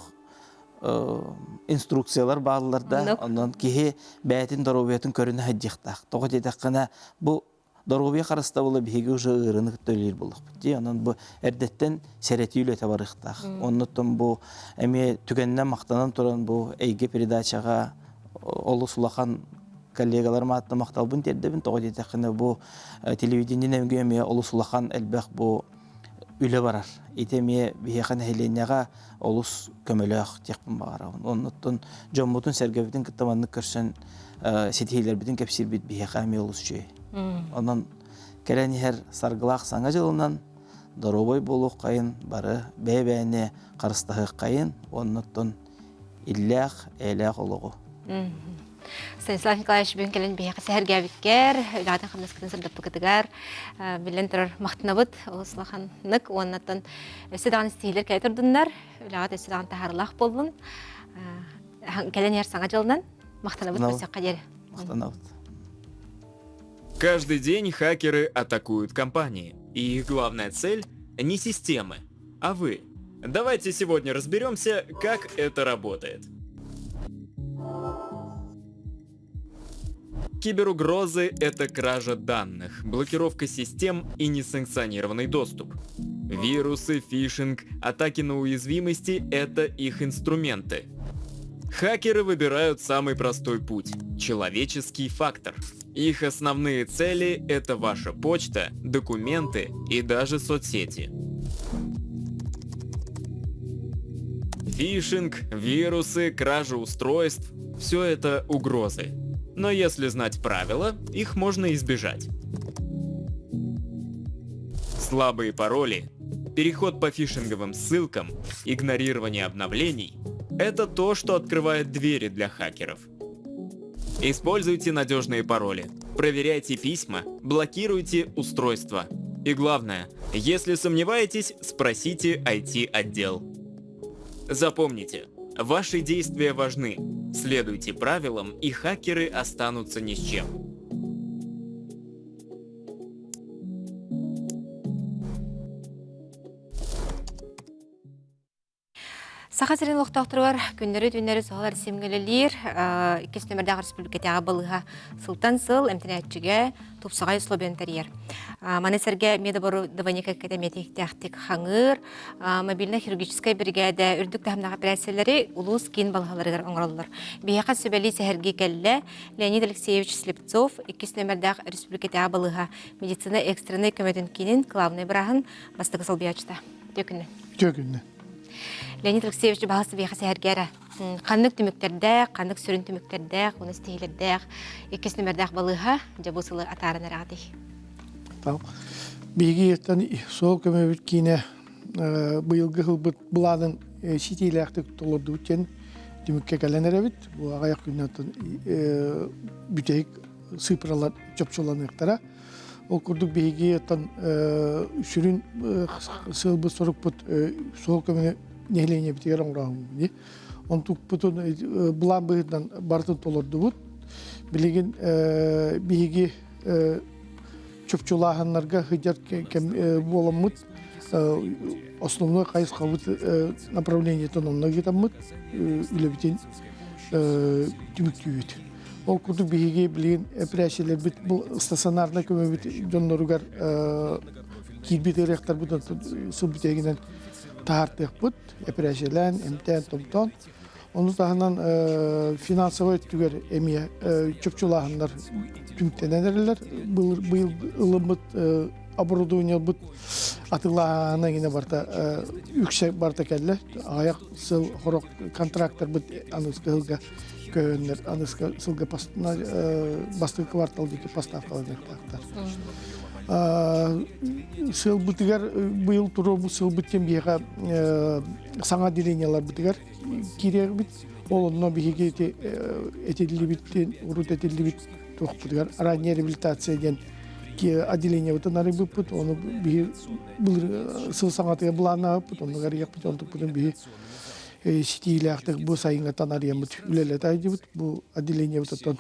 инструкциялар бааллар да, онон киһи бэйэтин доруобуйатын көрүнэ сылдьыахтаах. Тоҕо диэтэххинэ, бу доруобуйа харыстабыла биһиги уже ыарыыны кытта үлэлиир буоллахпыт дии. Онон бу эрдэттэн сэрэтии үлэтэ барыахтаах. Оннуттан бу эмиэ түгэнинэн махтанан туран бу эйгэ передачаҕа олус улахан коллегаларым ааттан махталбын тиэрдэбин. Тоҕо диэтэххинэ бу телевидение нөҥүө эмиэ олус улахан элбэх бу үлэ барар. Ити эмиэ биһиэхэ нэһилиэнньэҕэ олус көмөлөөх диэхпин баҕарабын. Оннуттан дьоммутун-сэргэбитин кытта маннык көрсөн ситиһиилэрбитин кэпсиирбит биһиэхэ эмиэ олус үчүгэй. Онон кэлэн иһэр саргылаах саҥа дьылынан доруобай буолуоххайын, бары бэйэ-бэйэни харыстаһыаххайын, оннуттан иллээх, эйэлээх олоҕу. Станислав Николаевич бүгүн кэлэн биһиэхэ сэһэргээбиккэр, үлэҕитин хамнаскытын сырдаппыкытыгар биллэн турар махтанабыт олус улаханнык уоннаттан өссө даҕаны ситиһиилэр кэлэ турдуннар, үлэҕит өссө даҕаны таһаарыылаах буоллун. Кэлэн иһэр саҥа дьылынан махтанабыт көрсөххө диэри. Махтанабыт. Каждый день хакеры атакуют компании, и их главная цель не системы, а вы. Давайте сегодня разберемся, как это работает. Киберугрозы – это кража данных, блокировка систем и несанкционированный доступ. Вирусы, фишинг, атаки на уязвимости – это их инструменты. Хакеры выбирают самый простой путь – человеческий фактор. Их основные цели – это ваша почта, документы и даже соцсети. Фишинг, вирусы, кража устройств – все это угрозы. Но если знать правила, их можно избежать. Слабые пароли, переход по фишинговым ссылкам, игнорирование обновлений – это то, что открывает двери для хакеров. Используйте надежные пароли, проверяйте письма, блокируйте устройства. И главное, если сомневаетесь, спросите IT-отдел. Запомните, ваши действия важны. Следуйте правилам, и хакеры останутся ни с чем. Саха сирин олохтоохторугар күннэри-түүннэри суһал симгэлэлиир иккис нүмердээх республикатааҕы балыыһа сылтан сыл эмтэнээччигэ тупсаҕай условияны тэрийэр. Маны сэргэ медоборудование кэккэтэ эмиэ хаҥыыр, мобильнай хирургическай биригээдэ үрдүк таһымнаах операциялары улуус киин балыыһаларыгар оҥороллор. Биһиэхэ сүбэлии сэһэргии кэллэ Леонид Алексеевич Слепцов иккис нүмердээх республикатааҕы балыыһа медицина экстреннай көмөтүн киинин главнай бырааһын бастакы солбуйааччыта. Үтүө күнү. Үтүө күнү. Леонид Алексеевич баһылыс биэхэ сэһэргээрэ. Ханнык түмүктэрдээх, ханнык сүрүн түмүктэрдээх, уонна ситиһиилэрдээх иккис нүмердээх балыыһа дьэ бу сылы атааран эрэҕитий? Биһиги суол көмөбүт киинэ быйылгы ылбыт былаанын ситиилээхтик толордубут диэн. түмүккэ кэлэн эрэбит. Бу аҕыйах күннэн бүтэһик сыыпыралар чопчуланыахтара. Ол курдук биһиги оттон сүрүн сыалбыт сорукпут суол көмөнү нэһилиэнньэбитигэр оҥороһун. Онтукпутун былаан быһыытынан барытын толордубут. Билигин биһиги чопчулааһыннарга сылдьар кэм буоламмыт основной хайысхабыт направлениетын онно ыытаммыт үлэбитин түмүктүүбүт. Ол курдук биһиги билигин эпэрээссийэлэрбит бу стационарнай көмөбүт дьонноругар киирбит ыарыахтарбытын сыл бүтэһигинэн таһаартыахпыт, эпэрээссийэлээн, эмтээн, томтоон. Ону таһынан финансовай өттүгэр эмиэ чопчулааһыннар түмүктэнэн эрэллэр. Быйыл ылыммыт оборудованиебыт атыылааһына гинэ барыта үксэ барыта кэллэ. Аҕыйах сыл хорох контрактарбыт аныгыскы сылга көһөннөр аныгыскы сылга бастакы квартал диэки поставкаланыахтаахтар. Сыалбытыгар быйыл туруорбут сыалбыт диэн биһиэхэ саҥа отделениеларбытыгар киириэхпит. Ол онно биһиги ити этиллибиттин, урут этиллибит туохпутугар ранняя реабилитация диэн отделениебытын арыйбыппыт. Ону биһи былыр сыл саҥатыгар былааннаабыппыт, оннугар арыйыахпыт, онтукпутун биһи ситиилээхтик бу сайыҥҥаттан арыйаммыт үлэлэтэ айдыбыт. Бу отделениебыт оттон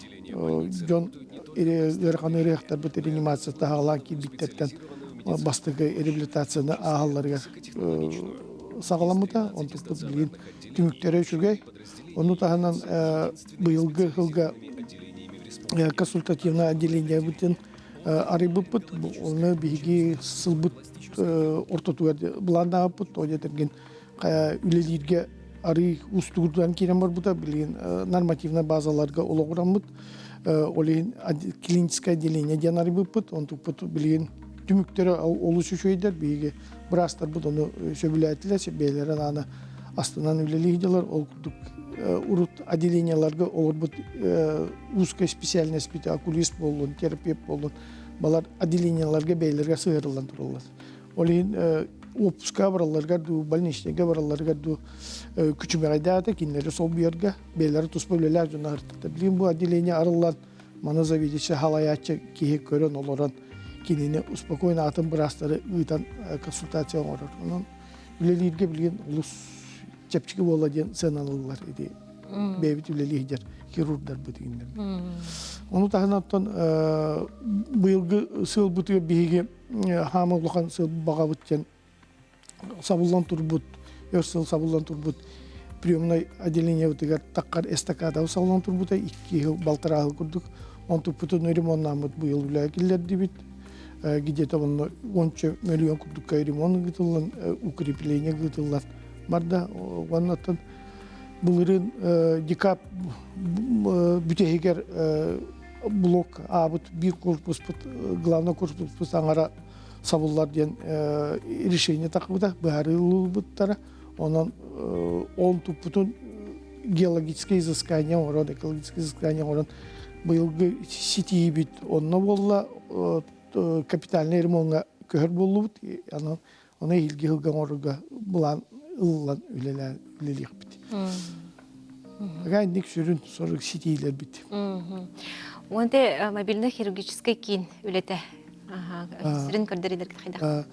дьон ыарахан ыарыһахтарбыт реанимация таһаалаан киирбиттэртэн бастакы реабилитацияны ааһалларыгар саҕаламмыта. Онтукпут билигин түмүктэрэ үчүгэй. Ону таһынан быйылгы сылга консультативное отделениебытын арыйбыппыт. Ону биһиги сылбыт ортотугар былааннаабыппыт. Тоҕо диэтэргин үлэлииргэ арый уустугурдан киирэн барбыта. Билигин нормативнай базаларга олоҕураммыт. Ол иһин клиническое отделение диэн арыйбыппыт. Онтукпут билигин түмүктэрэ олус үчүгэйдэр. Биһиги быраастарбыт ону сөбүлээтилэр, бэйэлэрин аана астынан үлэлии сылдьаллар. Ол курдук урут отделениеларга олорбут узкая специальность окулист буоллун, терапевт буоллун, балар отделениеларга бэйэлэргэ сыһыарыллан тураллар. Ол иһин отпуска баралларыгар дуу, больничныйга баралларыгар дуу күчүмэҕэйдээтэ кинилэри солбуйарга бэйэлэрэ туспа үлэлээх дьон аһыртыктар. Билигин бу отделение арыллан маны заведующий халайааччы киһи көрөн олорон кинини спокойно атын быраастары ыытан консультация оҥорор. Онон үлэлииргэ билигин олус чэпчэки буолла диэн сыаналыыллар ити бэйэбит үлэлии сылдьар хирурдарбыт иҥнэр. Ону таһынан оттон быйылгы сыалбытыгар биһиги хаама улахан сыал баҕабыт диэн сабыллан турбут, өр сыл сабыллан турбут приемнай отделениебытыгар таккар эстакада сабыллан турбута икки сыл балтараа сыл курдук онтуппутун ремоннааммыт быйыл үлэҕэ киллэрдибит где-то онно уонча миллион курдукка ремонт ыытыллан укрепление ыытыллан барда уоннаттан былырыын декаб бүтэһигэр блок аабыт биир корпуспут главный корпуспут аҥара сабыллар диэн решение тахсыбыта быһаарыллыбыттара онон ол туппутун геологическое изыскание оҥорон экологическое изыскание оҥорон быйылгы ситиибит онно буолла капитальнай ремоҥҥа көһөр буоллубут онон ону эһиилги сылга оҥорорго былаан ылыллан үлэлиэхпит Ник сүрүн сорук ситиилэрбит. Уонте мобильный хирургический киин үлэтэ сирин көрдөрүлэргэ хайдах?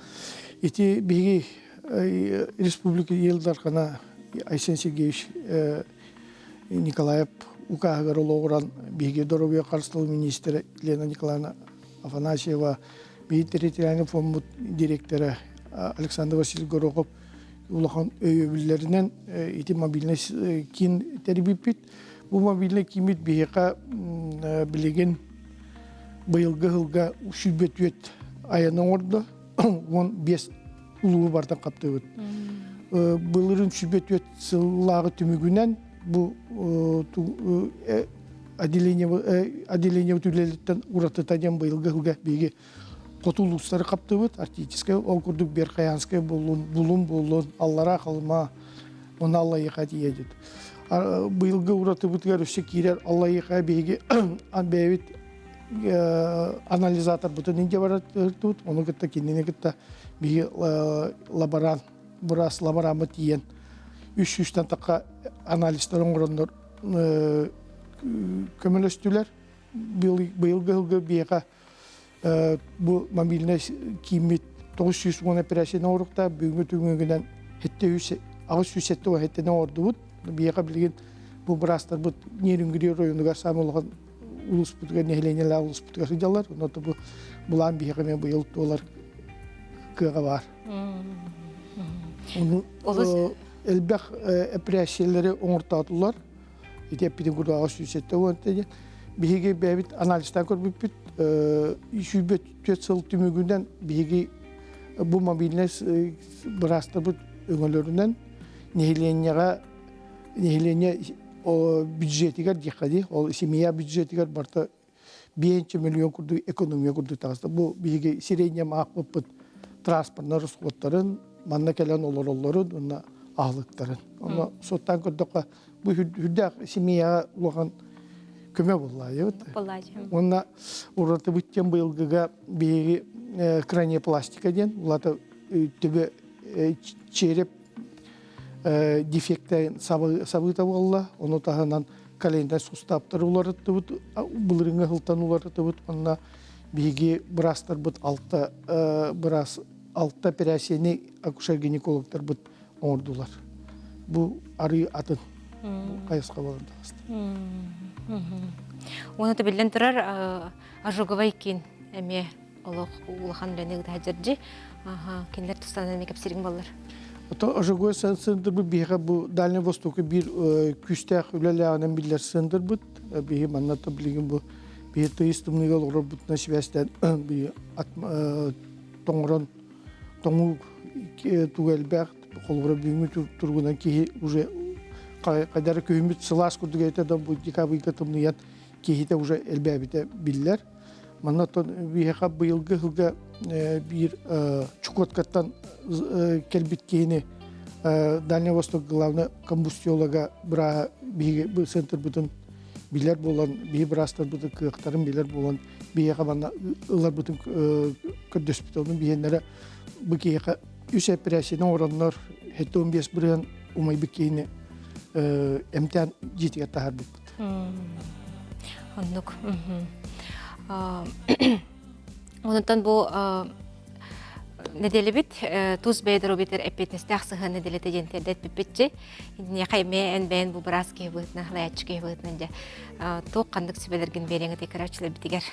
Ити биһиги республика Ил Дархана Айсен Сергеевич Николаев укааһыгар олоҕуран биһиги доруобуйа харыстабыл министрэ Лена Николаевна Афанасьева биһиги территориальный фондбут директора Александр Васильевич Горохов улахан өйөбүллэринэн ити мобильнай киин тэрийбиппит. Бу мобильнай кииммит биһиэхэ билигин быйылгы сылга 104 айаны оҥордо, 15 улуу бартан хаптыбыт. Былырын 104 сыллааҕы түмүгүнэн бу отделение отделение үлэлиттэн уратыта диэн быйылгы сылга биһиги хоту улуустары хаптыбыт арктическай ол курдук Верхоянскай буоллун Булун буоллун Аллараа Халыма уонна Аллайыха тиийэдит быйылгы уратыбытыгар өссө киирэр Аллайыха биһиги бэйэбит анализаторбытын илдьэ баратыбыт ону кытта кинини кытта биһиги лаборант быраас лабораммыт тиийэн. 300-тэн тахха анализтар оҥороннор көмөлөстүлэр. Быйылгы сылга биһиэхэ бу мобильнай кииммит 910 операцияны оҥоруохтаах, бүгүҥҥү түмүгүнэн 870 оҥордубут. Биһиэхэ билигин бу быраастарбыт Нерюнгри оройуонугар саамай улахан улууспутугар, нэһилиэнньэлээх улууспутугар сылдьаллар. Онон бу былаан биһиэхэ эмиэ быйыл туолар кыаҕа баар. Ону элбэх эпэрээссийэлэри оҥортоотулар. Ити эппитин курдук 870 диэн. Биһиги бэйэбит анализтаан көрбүппүт. 104 сыл түмүгүнэн биһиги бу мобильнай быраастарбыт өҥөлөрүнэн нэһилиэнньэҕэ нэһилиэнньэ бюджетигэр диэххэ дии, ол семья бюджетигэр барыта биэнчэ миллион курдук экономия курдук таҕыста. Бу биһиги сиреньем аахпыппыт транспортнар расходтарын, манна кэлэн олороллорун уонна аһылыктарын. Онно суоттаан көрдөххө, бу үрдээх семьяҕа улахан көмө буолла. Уонна уратыбыт диэн быйылгыга биһиги краниопластика диэн, улата төбө череп дефекта сабыыта буолла. Ону таһынан календарь сустааптары уларыттыбыт, былырыыҥҥы сылтан уларыттыбыт. Онно биһиги быраастарбыт алта быраас алта операцияны акушер-гинекологтарбыт оҥордулар. Бу арыы атын хайысха буолан таҕыста. Уонна биллэн турар ожоговай киин эмиэ олох улахан үлэни ыыта сылдьар кинилэр тустарынан эмиэ кэпсиириҥ буоллар. Ото ожоговой центрбыт биһиэхэ бу Дальний Востоку биир күүстээх үлэлээҕинэн биллэр центрбыт. Биһи манна билигин бу биһи тыйыс тымныыга олорорбутунан сибээстээн биһи тоҥорон тоҥуу туга элбэх холобура бүгүҥҥү туругунан киһи уже хайдары күһүммүт сылаас курдук этэ да бу декабрьга тымныйан киһитэ уже элбээбитэ биллэр. Манна оттон биһиэхэ быйылгы сылга биир Чукоткаттан кэлбит киһини Дальний Восток главный комбустиолога бырааһа биһиги центрбытын билэр буолан, биһи быраастарбытын кыахтарын билэр буолан, биһиэхэ манна ыларбытын көрдөспүт. Онон биһиэннэрэ бу киһиэхэ үс эпэрээссийэни оҥороннор, 75% умайбыт киһини эмтээн дьиэтигэр таһаарбыппыт. Оннук. Онтон бу нэдиэлэбит тус бэйэ доруобуйатыгар эппиэтинэстээх сыһыан нэдиэлэтэ диэн тиэрдэ эппиппитчи. Инниэхэ эмиэ эн бэйэн бу быраас киһи быһыытынан, халайааччы киһи быһыытынан дьэ туох ханнык сүбэлэргин биэриэҥ этэй көрөөччүлэрбитигэр?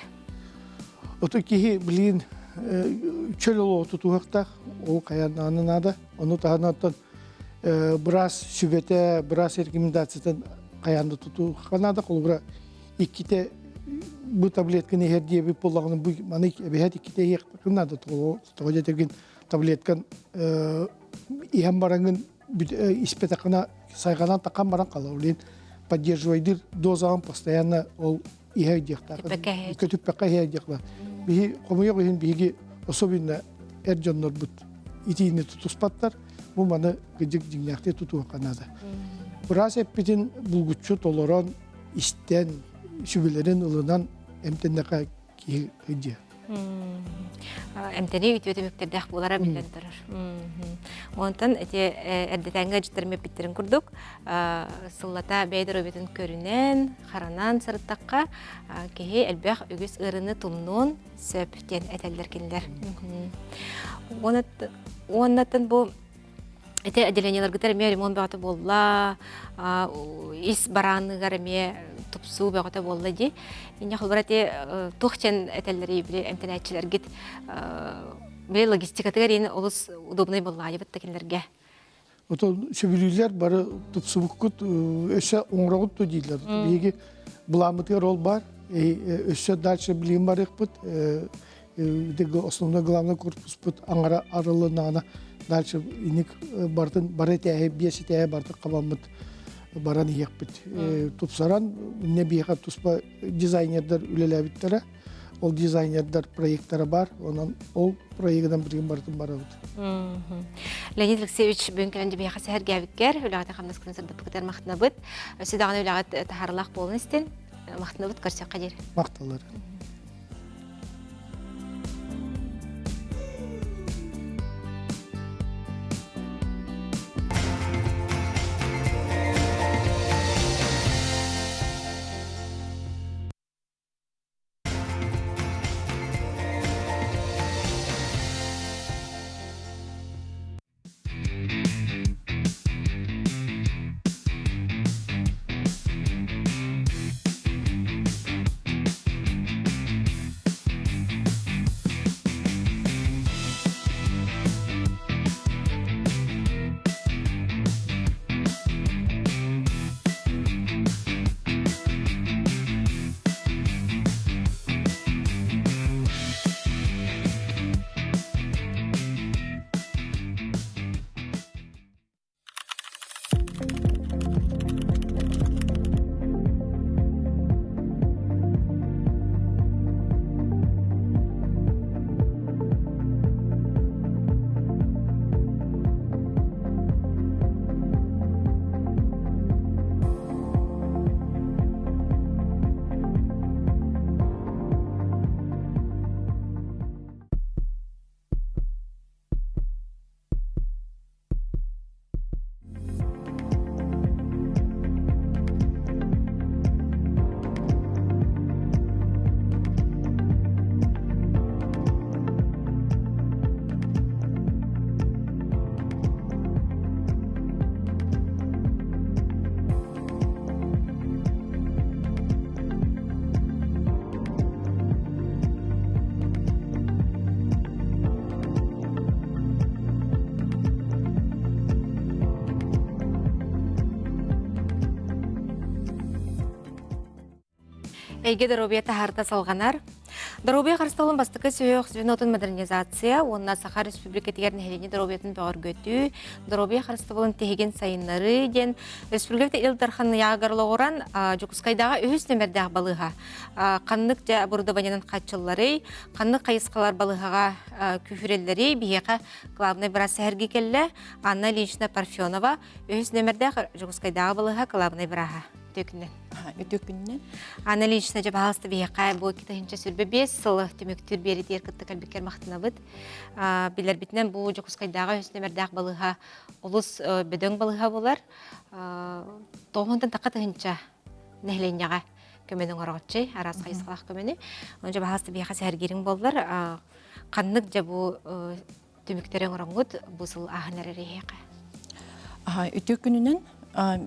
Ото киһи билигин чөл олоҕу тутуһуохтаах, ол хайаан наада. Ону таһынан быраас сүбэтэ, быраас рекомендациятын хайаан да тутуохха наада. Холобура, иккитэ бу таблетканы иһэр диэбит буоллаҕына, бу маны эбэһээт иккитэ иһиэххин наада. Тоҕо диэтэргин таблеткан иһэн бараҥҥын испэтэххинэ сайҕанан таххан баран хаалар. Ол иһин поддерживайдыр дозаҕын постоянно ол иһэ диэхтээх. Көтүппэккэ иһэ диэхтээх. Биһи хомуйуох иһин биһиги особенно эр дьоннорбут итиини тутуспаттар. Бу маны кыдьык дьиҥнээхтик тутуохха наада. Быраас эппитин булгуччу толорон, истэн, сүбэлэрин ылынан эмтэннэхэ киһи ыдьыа. Эмтэнии үтүө түмүктэрдээх буолара биллэн турар. Онтон ити эрдэтээҥҥи ыалдьыттарым эппиттэрин курдук, сыллата бэйэ доруобуйатын көрүнэн, харанан сырыттахха, киһи элбэх үгүс ыарыыны тумнуон сөп диэн этэллэр кинилэр. Уоннаттан бу ити отделениеларгытар эмиэ ремонт бөҕөтө буолла, ис барааныгар эмиэ тупсуу бөҕөтө буолла дии. Инньэ холобура ити туох диэн этэллэрий били эмтэнээччилэргит били логистикатыгар иин олус удобнай буоллаайыбыт да кинилэргэ. Отон сөбүлүүллэр бары тупсубуккут өссө оҥороҕут дуо дииллэр. Биһиги былааммытыгар ол баар. Өссө дальше билигин барыахпыт. Основной главный корпуспут аҥара арылыннаҕына дальше иник бартын бары этээһи биэс этээһи бартын хабаммыт баран иһиэхпит. Тупсаран инне биһиэхэ туспа дизайнердар үлэлээбиттэрэ. Ол дизайнердар проекттара бар, онон ол проегынан билигин барытын барабыт. Леонид Алексеевич бүгүн кэлэн биһиэхэ сэһэргээбиккэр, үлэҕитин хамнаскытын сырдаппыкытыгар махтанабыт. Өссө даҕаны үлэҕит таһаарылаах буолун истин. Махтанабыт, көрсүөххэ диэри. Махталлар. Эйгэ доруобуйа таһаарта салҕанар. Доруобуйа харыстабылын бастакы сүһүөх звенотун модернизация уонна Саха Республикатыгар нэһилиэнньэ доруобуйатын бөҕөргөтүү, доруобуйа харыстабылын тиһигин сайыннарыы диэн республика Ил Дархан ыйааҕыгар олоҕуран Дьокуускайдааҕы үһүс нүмердээх балыыһа ханнык дьэ оборудованиенан хааччылларый, ханнык хайысхалар балыыһаҕа күүһүрэллэрий биһиэхэ главнай быраас сэһэргии кэллэ Анна Ильинична Парфенова үһүс нүмердээх Дьокуускайдааҕы балыыһа кылаабынай бырааһа. Үтүө Үтүө күнүнэн. Анна Ильинична, дьэ, баһаалыста биһиэхэ бу 2025 сылы түмүктүүр биэритигэр кытта кэлбиккэр махтанабыт. Билэрбитинэн бу Дьокуускайдааҕы үһүс нүмердээх балыыһа олус бөдөҥ балыыһа буолар. Тоҕуһунтан тахха тыһынча нэһилиэнньэҕэ көмөнү оҥорооччу, араас хайысхалаах көмөнү. Онон дьэ, баһаалыста биһиэхэ сэһэргиириҥ буоллар, ханнык дьэ бу түмүктэри оҥороҥҥут бу сыл ааһан эрэр эһиэхэ? Үтүө күнүнэн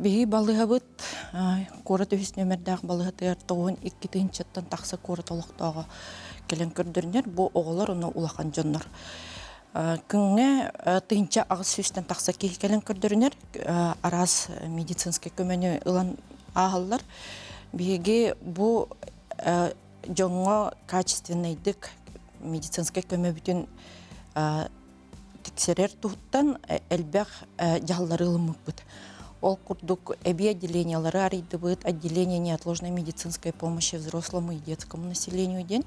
биһиги балыыһабыт куорат үһүс нүөмэрдээх балыыһатыгар 92 тыһыынчаттан тахса куорат олохтооҕо кэлэн көрдөрүнэр. Бу оҕолор уонна улахан дьоннор. Күҥҥэ 1800-тэн тахса киһи кэлэн көрдөрүнэр. Араас медицинскэй көмөнү ылан ааһаллар. Биһиги бу дьоҥҥо качественнайдык медицинскэй көмөбүтүн тиксэрэр туһуттан элбэх дьаһаллары ылыммыппыт. Ол курдук эбии отделениелары арыйдыбыт, отделение неотложной медицинской помощи взрослому и детскому населению диэн.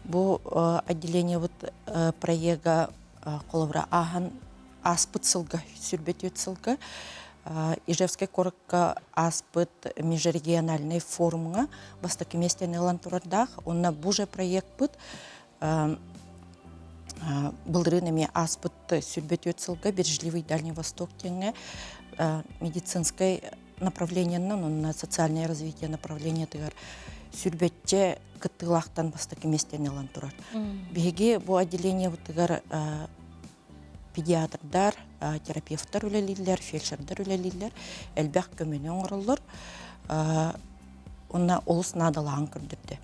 Бу отделениебыт проега холобура ааһан ааспыт сылга, сүрбэ сылга Ижевскай куоракка ааспыт межрегиональнай форумҥа бастакы миэстэни ылан турардаах. Онно бу же проекпыт былырыын эмиэ ааспыт сүрбэ сылга Бережливый Дальний Восток диэҥҥэ медицинскай направлениеннан уонна социальное развитие направлениетыгар сүрбэччэ кыттыылаахтан бастакы миэстэни ылан турар. Биһиги бу отделениебытыгар педиатрдар, терапевтар үлэлииллэр, фельдшердар үлэлииллэр, элбэх көмөнү оҥороллор. Уонна олус наадалааҕын көрдөрдө.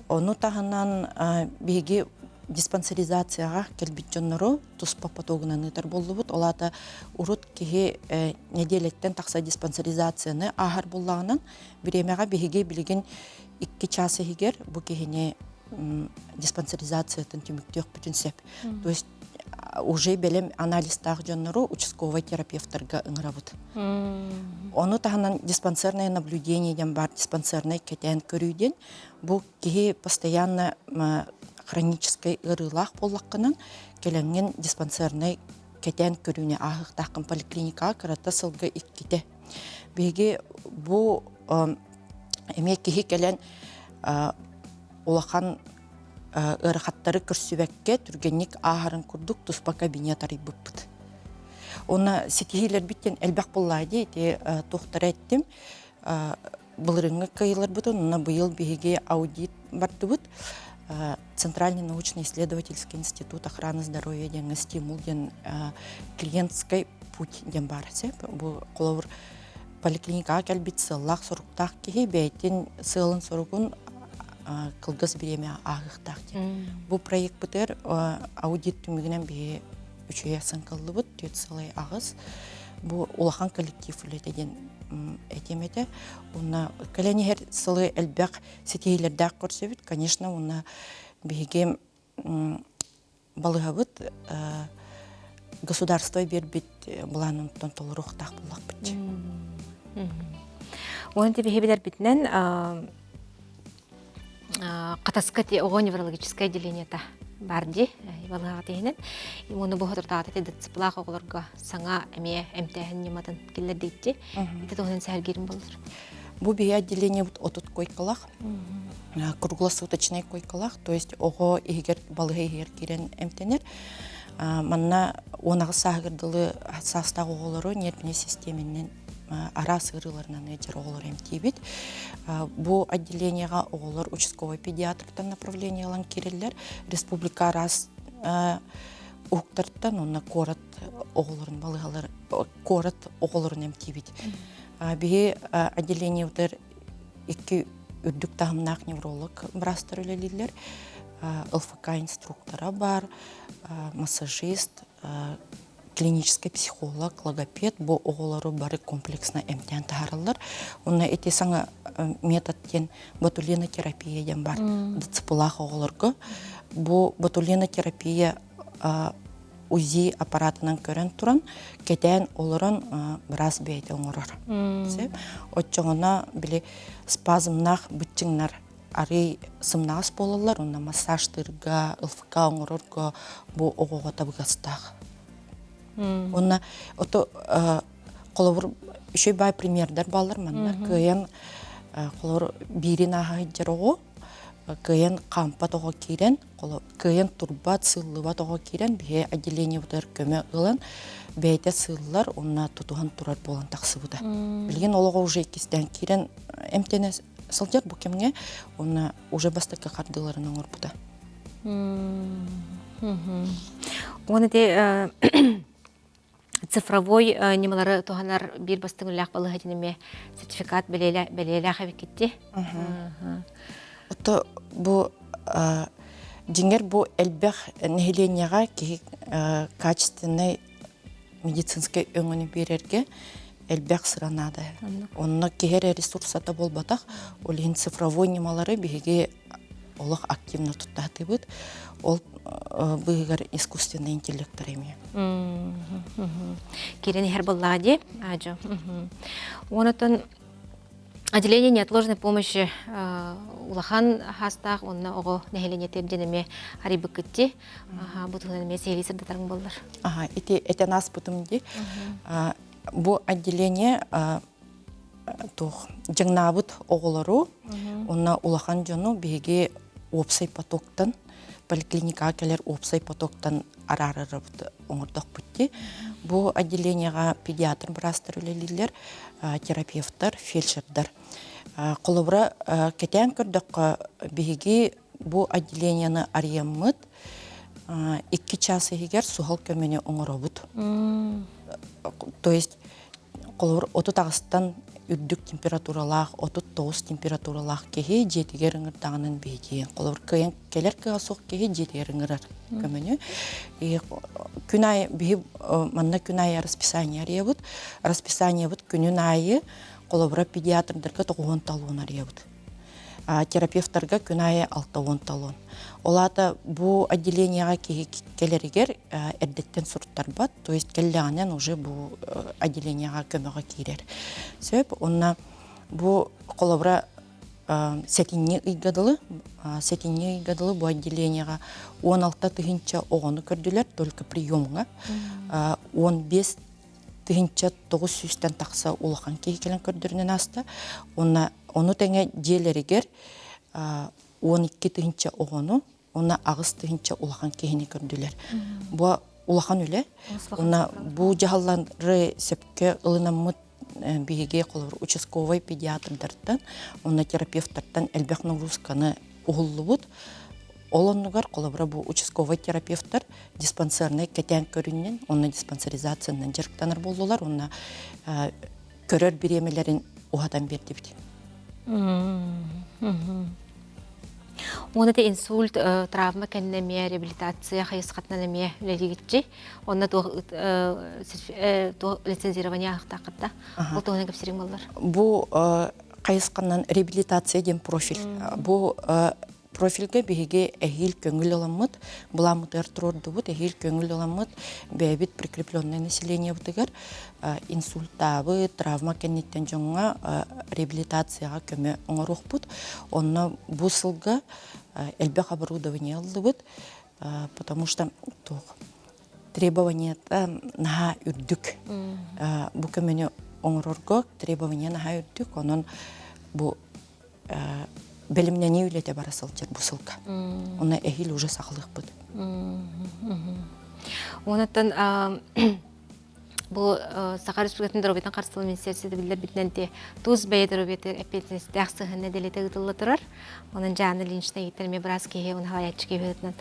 Ону таһынан биһиги диспансеризацияҕа кэлбит дьоннору туспа потогунан ыытар буоллубут. Ол аата урут киһи нэдиэлэттэн тахса диспансеризацияны ааһар буоллаҕынан, бириэмэҕэ биһиги билигин икки чаас иһигэр бу киһини диспансеризациятын түмүктүөхпүтүн сөп. То есть уже бэлэм анализтаах дьоннору участковай терапевтарга ыҥырабыт. Ону таһынан диспансерное наблюдение диэн баар диспансернай кэтээн көрүү диэн бу киһи постоянно хроническай ыарыылаах буоллаххынан кэлэҥҥин диспансернай кэтээн көрүүнү ааһыахтааххын поликлиникаҕа кырата сылга иккитэ. Биһиги бу эмиэ киһи кэлэн улахан ыарахаттары көрсүбэккэ түргэнник ааһарын курдук туспа кабинет арыйбыппыт. Уонна ситиһиилэрбит диэн элбэх буоллаа дии ити туохтара эттим. Былырыҥҥы кыайыыларбытын уонна быйыл биһиги аудит бардыбыт. Центральный научно-исследовательский институт охраны здоровья диэҥҥэ стимул диэн клиентскай путь диэн баар. Бу холобур поликлиникаҕа кэлбит сыаллаах-соруктаах киһи бэйэтин сыалын-соругун кылгас бириэмэ ааһыахтаах диэн. Бу проекпытыгар аудит түмүгүнэн биһи үчүгэй сыҥкыллыбыт, 4,8. Бу улахан коллектив үлэтэ диэн этиэм этэ. Уонна кэлэн иһэр сылы элбэх ситиһиилэрдээх көрсөбүт. Конечно, уонна биһиги балыһабыт государство биэрбит былаанын толоруохтаах буоллахпыт. Уон биһи билэрбитинэн Хатаска оҕо неврологическай отделениета бар дии балыһаҕа тиһинэн уонна бу соторутааҕыта ДЦПлаах оҕолорго саҥа эмиэ эмтээһин ньыматын киллэрдиитти ити туһунан сэһэргиирим буолар. Бу биһи отделениебыт 30 койкалаах, круглосуточный койкалаах, то есть оҕо иһигэр балыһа иһигэр киирэн эмтэнэр. Манна 18 сааһыгар дылы саастаах оҕолору нервнэй систиэмэнэн араас ыарыыларынан ыалдьар оҕолору эмтиибит. Бу отделениеҕа оҕолор участковай педиатртан направление ылан киирэллэр. Республика араас уһуктартан уонна куорат оҕолорун балыыһалар куорат оҕолорун эмтиибит. Биһи отделениебытыгар икки үрдүк таһымнаах невролог быраастар үлэлииллэр. ЛФК инструктора бар, массажист, Клинический психолог, логопед бу оҕолору бары комплексно эмтээн таһаараллар. Онно ити саҥа метод диэн ботулинотерапия диэн бар ДЦПлаах оҕолорго. Бу ботулинотерапия УЗИ аппаратынан көрөн туран, кэтээн олорон быраас бэйэтэ оҥорор. Оччоҕуна били спазмнаах быччыҥнар арый сымнаҕас буолаллар, онно массажтыырга, ЛФК оҥорорго бу оҕоҕо табыгастаах. Онно ото холобур үчүгэй баай примердэр бааллар манна кыайан холобур биирин ааһа сылдьар оҕо кыайан хаампат оҕо киирэн кыайан турбат сыыллыбат оҕо киирэн биһи отделениебытыгар көмө ылан бэйэтэ сыыллар уонна тутуһан турар буолан тахсыбыта. Билигин олоҕо уже иккистээн киирэн эмтэнэ сылдьар бу кэмҥэ уонна уже бастакы хардыыларын оҥорбута. Уон ити цифровой ньымалары туһанар биир бастыҥ үлэлээх балыыһа диэн эмиэ сертификат бэлиэлээх эбиккитти. Ото бу дьиҥэр бу элбэх нэһилиэнньэҕэ киһи качественнай медицинскэй өҥөнү биэрэргэ элбэх сыра наада. Онно киһи эрэ ресурсата буолбатах, ол иһин цифровой ньымалары биһиги олох активно туттаатыбыт. Ол быыһыгар искусственный интеллектор эмиэ. Кирен иһэр буоллаҕа дии, аадьо. Онотон отделение неотложной помощи улахан хаастаах уонна оҕо нэһилиэнньэтигэр диэн эмиэ арыйбыккытти. Бу туһунан эмиэ сиһилии сырдатарыҥ буоллар. Аха, ити этэн ааспытым дии. Бу отделение туох дьаҥнаабыт оҕолору уонна улахан дьону биһиги уопсай потоктан поликлиникаҕа кэлэр уопсай потоктан араарарбыт оҥордохпут дии. Бу отделениеҕа педиатр быраастар үлэлииллэр, терапевтар, фельдшердар. Холобура, кэтээн көрдөххө, биһиги бу отделениены арыйаммыт 2 час иһигэр суһал көмөнү оҥоробут. То есть Холобур, 38-тан үрдүк температуралаах, 39 температуралаах киһи дьиэтигэр ыҥырдаҕынан биһиги. Холобур, кыайан кэлэр кыаҕа суох киһи дьиэтигэр ыҥырар көмөнү. Күн аайы биһи манна күн аайы расписание арыйабыт. Расписаниебыт күнүн аайы холобура педиатрдарга 90 талон арыйабыт. Терапевтарга күн аайы 60 талон. Ол аата бу отделениеҕа киһи кэлэригэр эрдэттэн суруттарбат, то есть кэллэҕинэн уже бу отделениеҕа көмөҕө киирэр. Сөп, уонна бу холобура сэтинньи ыйга дылы, сэтинньи ыйга дылы бу отделениеҕа 16 тыһыынча оҕону көрдүлэр, только приемҥа. 15 1900-тэн тахса улахан киһи кэлэн көрдөрүнэн ааста. Уонна ону тэҥэ дьиэлэригэр 12 тыһыынча оҕону уонна 8 тыһыынча улахан киһини көрдүлэр. Бу улахан үлэ. Уонна бу дьаһаллары сөпкө ылынаммыт биһиги холобур участковай педиатрдартан уонна терапевтартан элбэх нагрузканы уһуллубут. Ол оннугар холобура бу участковай терапевтар диспансернай кэтээн көрүннэн уонна диспансеризациянан дьарыктанар буоллулар уонна көрөр бириэмэлэрин уһатан биэрдибит. Уонна те инсульт, травма кэннэ эмиэ реабилитация хайысхатынан эмиэ үлэлиигитчи. Онно туох лицензирование аахтааххытта. Ол туһунан кэпсириҥ буоллар. Бу хайысханан реабилитация диэн профиль. Бу профильга биһиги эһиил көҥүл ыламмыт, былааммытыгар туруордубут, эһиил көҥүл ыламмыт бэйэбит прикрепленное населениебытыгар инсультаабыт, травма кэнниттэн дьоҥҥо реабилитацияҕа көмө оҥоруохпут. Онно бу сылга элбэх оборудование ыллыбыт, потому что туох требованията наһаа үрдүк. Бу көмөнү оҥорорго требование наһаа үрдүк, онон бу бэлэмнэнии үлэтэ бара сылдьар бу сылга. Онно эһиил уже саҕалыахпыт. Онуттан бу Саха Республикатын доруобуйатын харыстабыл министерствота биллэрбитинэн те тус бэйэ доруобуйатыгар эппиэтинэстээх сыһыан нэдиэлэтэ ыытылла турар. Онон Дьаана Ильинична ииттэр эмиэ быраас киһи, уонна салайааччы киһи быһыытынан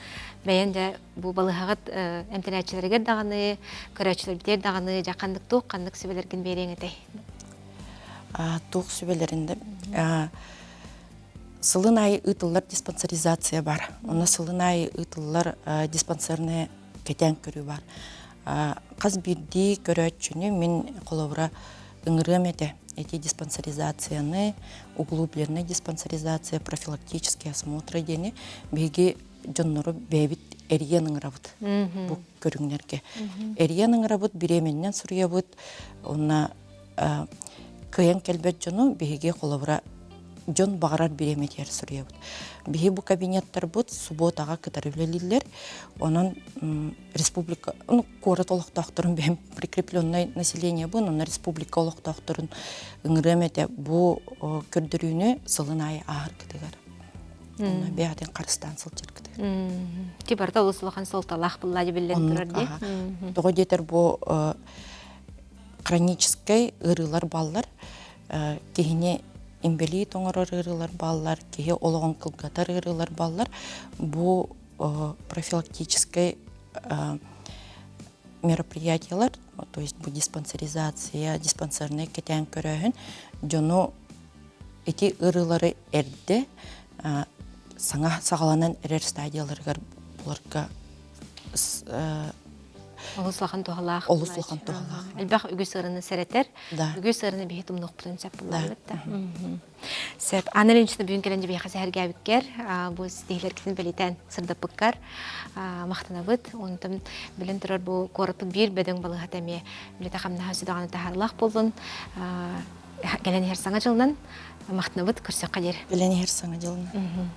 бэйэн дьэ бу балыһаҕыт эмтэнээччилэригэр даҕаны, көрөөччүлэрбитигэр даҕаны дьэ ханнык туох ханнык сүбэлэргин биэриэҥ этэй? Туох сүбэлэрин да сылын аайы ыытыллар диспансеризация бар. Онно сылын аайы ыытыллар диспансерная кэтээн көрүү бар. Хас биирдии көрөөччүнү мин холобура ыҥырыам этэ. Эти диспансеризацияны, углубленная диспансеризация, профилактические осмотры диэни биһиги дьоннору бэйэбит эрийэн ыҥырабыт бу көрүҥнэргэ. Эрийэн ыҥырабыт, бириэмэннэн суруйабыт, уонна кыайан кэлбэт дьону биһиги холобура дьон баҕарар бириэмэтигэр суруйабыт. Биһи бу кабинеттарбыт субуотаҕа кытары үлэлииллэр. Онон республика, ну, куорат олохтоохторун бэйэм прикрепленное население бу, онон республика олохтоохторун ыҥырыам этэ бу көрдөрүүнү сылын аайы ааһаргытыгар. Онно бэйэтин харыстаан сылдьаргытыгар. Ти барыта олус улахан суолталаах булла биллэн турар дии. Тоҕо диэтэр бу хроническай ыарыылар баллар киһини инбэлиит оҥорор ыарыылар бааллар, киһи олоҕун кылгатар ыарыылар бааллар. Бу профилактическай мероприятиялар, то есть бу диспансеризация, диспансернай кэтээн көрөөһүн дьону ити ыарыылары эрдэ саҥа саҕаланан эрэр стадияларыгар буларга Олус улахан туһалаах. Олус улахан туһалаах. Элбэх үгүс ыарыны сэрэтэр. Үгүс ыарыны биһи тумнуохпутун сөп булларбыт да. Сөп. Анна Ильинична бүгүн кэлэн дьибиэхэ сэһэргээбиккэр, бу ситиһилэргитин бэлитээн сырдаппыккар махтанабыт. Онтон билэн турар бу куораппыт биир бөдөҥ балыыһата эмиэ үлэтэ хамнаһа сүдэҕинэ таһаарылаах буоллун. Кэлэн иһэр саҥа дьылынан махтанабыт көрсөххө диэри. Кэлэн иһэр саҥа дьылынан.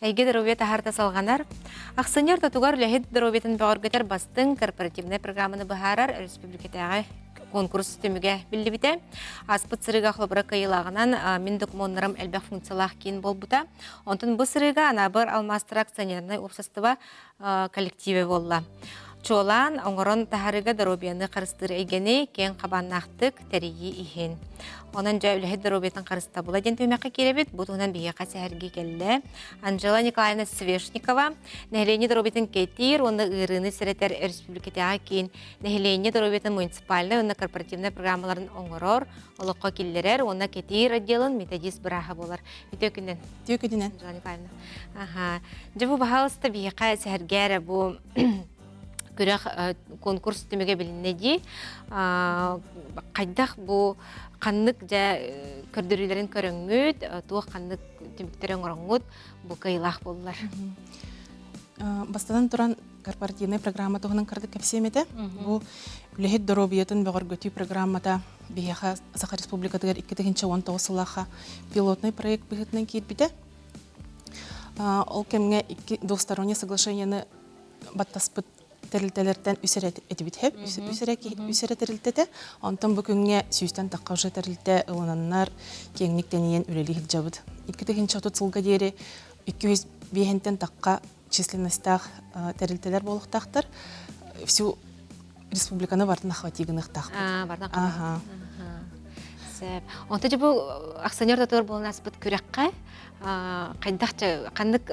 Эйгэ доруобуйа таһаарта салҕанар. Ахсынньы ортотугар үлэһит доруобуйатын бөҕөргөтөр бастыҥ корпоративнай программаны быһаарар өрөспүүбүлүкэтээҕи конкурс түмүгэ биллибитэ. Ааспыт сырыыга холобура кыайыылааҕынан мин докумуоннарым элбэх функциялаах киин буолбута. Онтон бу сырыыга Анаабыр алмаастара акционернай уопсастыба коллективе буолла. Чуолаан оҥорон таһаарыыга доруобуйаны харыстыыр эйгэни киэҥ хабааннаахтык тэрийии иһин. Онон дьэ үлэһит доруобуйатын харыстабыла диэн түһүмэххэ киирэбит. Бу туһунан биһиэхэ сэһэргии кэллэ. Анжела Николаевна Свешникова нэһилиэнньэ доруобуйатын кэтиир уонна ыарыыны сэрэтэр республикатааҕы киин нэһилиэнньэ доруобуйатын муниципальнай уонна корпоративнай программаларын оҥорор, олоххо киллэрэр уонна кэтиир отделын методист бырааһа буолар. Үтүө күнүнэн. Үтүө күнүнэн. Анжела Николаевна. Аха. Дьэ бу баһаалыста биһиэхэ сэһэргээ эрэ бу Күрэх конкурс түмүгэ билиннэ дии. Хайдах бу ханнык дьэ көрдөрүүлэрин көрөҥҥүт, туох ханнык түмүктэри оҥороҥҥут бу кыайыылаах буоллар? Бастатан туран, корпоративнай программа туһунан кырдык кэпсиэм этэ. Бу үлэһит доруобуйатын бөҕөргөтүү программата биһиэхэ Саха Республикатыгар 2019 сыллаахха пилотный проект быһыытынан киирбитэ. Ол кэмҥэ икки двустороннее соглашениены баттаспыт тэрилтэлэртэн үс эрэ этибит хэп үс эрэ тэрилтэтэ. Онтон бу күҥҥэ сүүстэн тахха уже тэрилтэ ылынаннар киэҥник тэнийэн үлэлии сылдьабыт. 2030 сылга диэри 205-тэн тахха численностаах тэрилтэлэр буолуохтаахтар. Всю республиканы бартын охвати гыныахтаахпыт. Ага. Сөп. Онто дьэ бу акционер татыыр буолан аспыт күрэххэ хайдах ханнык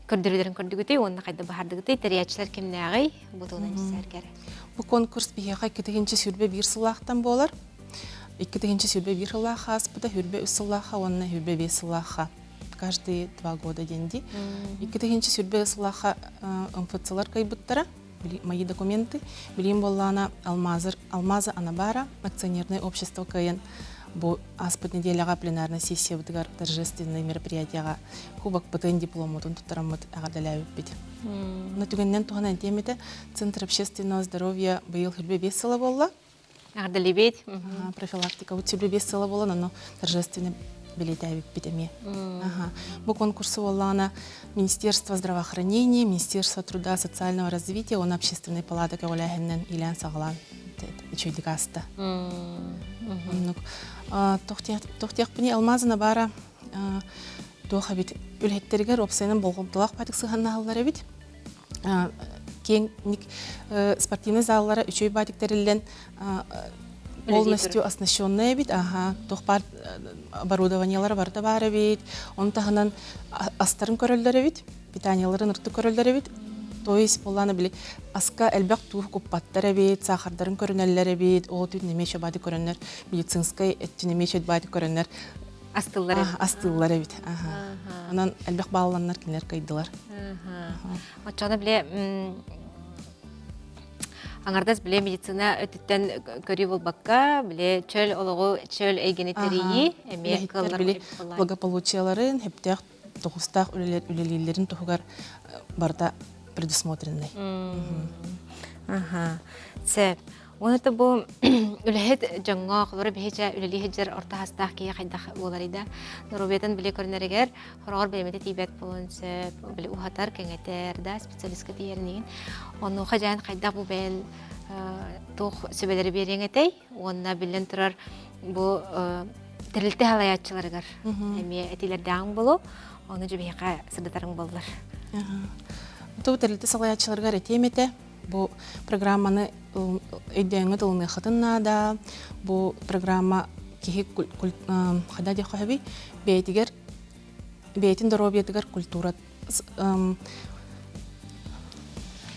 көрдөрүүлэрин көрдүгүтүй уонна хайда баһардыгытый тэрийээччилэр кимнээҕий бу туһунан сэргэр. Бу конкурс биһиэхэ 2021 сыллаахтан буолар. 2021 сыллаах ааспыта, 23 сыллаахха уонна 25 сыллаахха каждые два года диэн 2021 сыллаахха МФЦлар кыайбыттара мои документы. Билим буоллаана Алмазыр, Алмаза Анабара акционерное общество кыайан бу ааспыт неделяҕа пленарнай сессиябытыгар торжественный мероприятияҕа кубокпытын дипломмутун туттараммыт эҕэрдэлээбиппит. Уна түгэнинэн туһанан этиэм этэ, Центр общественного здоровья быйыл хүрбэ 5 сыла буолла. Эҕэрдэлиибит. Профилактикабыт сүрбэ 5 сыла буолан, ону торжественно бэлиэтээбиппит эмиэ. Бу конкурсу буоллаҕына Министерство здравоохранения, Министерство труда, социального развития уонна общественной палата көҕүлээһининэн иилээн-саҕалаан үчүгэйдик ааста. Оннук. Тохтиахпыни Алмазына баара туох эбит үлэһиттэригэр уопсайынан болҕомтолоох баатык сыһаннаһаллар эбит. Киэҥ спортивный заллара үчүгэй баатык тэриллэн полностью оснащенная эбит аха туох баар оборудованиелара барыта баар эбит ону таһынан астарын көрөллөр эбит питаниеларын ыртык көрөллөр эбит то есть буоллаана били аска элбэх туух куппаттар эбит саахардарын көрүнэллэр эбит ол түн эмиэ баады көрөннөр медицинскай өттүн эмиэ баады көрөннөр астыллар эбит астыыллар эбит онон элбэх баалланнар кинилэр кыйдылар оччоҕуна били Аҥардас бile медицина өттүттэн көрүү буолбакка, бile чөл олоҕу, чөл эйгэни тэрийии эмиэ кыаллар били благополучиеларын, хэптээх тоҕустаах үлэлииллэрин туһугар барыта предусмотренный. Аха. Сөп. Уонна бу үлэһит дьоҥҥо холобура биһи үлэлии сылдьар орто хастаах киһи хайдах буоларый да доруобуйатын били көрүнэригэр хороҕор бэйэмэтэ тиийбэт буолуон сөп, били уһатар, кэҥэтэр да специалистка тиийэрин Онуоха дьээн хайдах бу бэйэн туох сүбэлэри биэриэҥ этэй уонна биллэн турар бу тэрилтэ салайааччыларыгар эмиэ этиилэрдээҕиҥ болу ону дьэ биһиэхэ сырдатарыҥ буоллар. Бу тэрилтэ салайааччыларыгар этиэм этэ бу программаны өйдөөҥҥө тылыныаххытын наада бу программа киһи хада диэххэ сөбүй бэйэтигэр бэйэтин доруобуйатыгар культура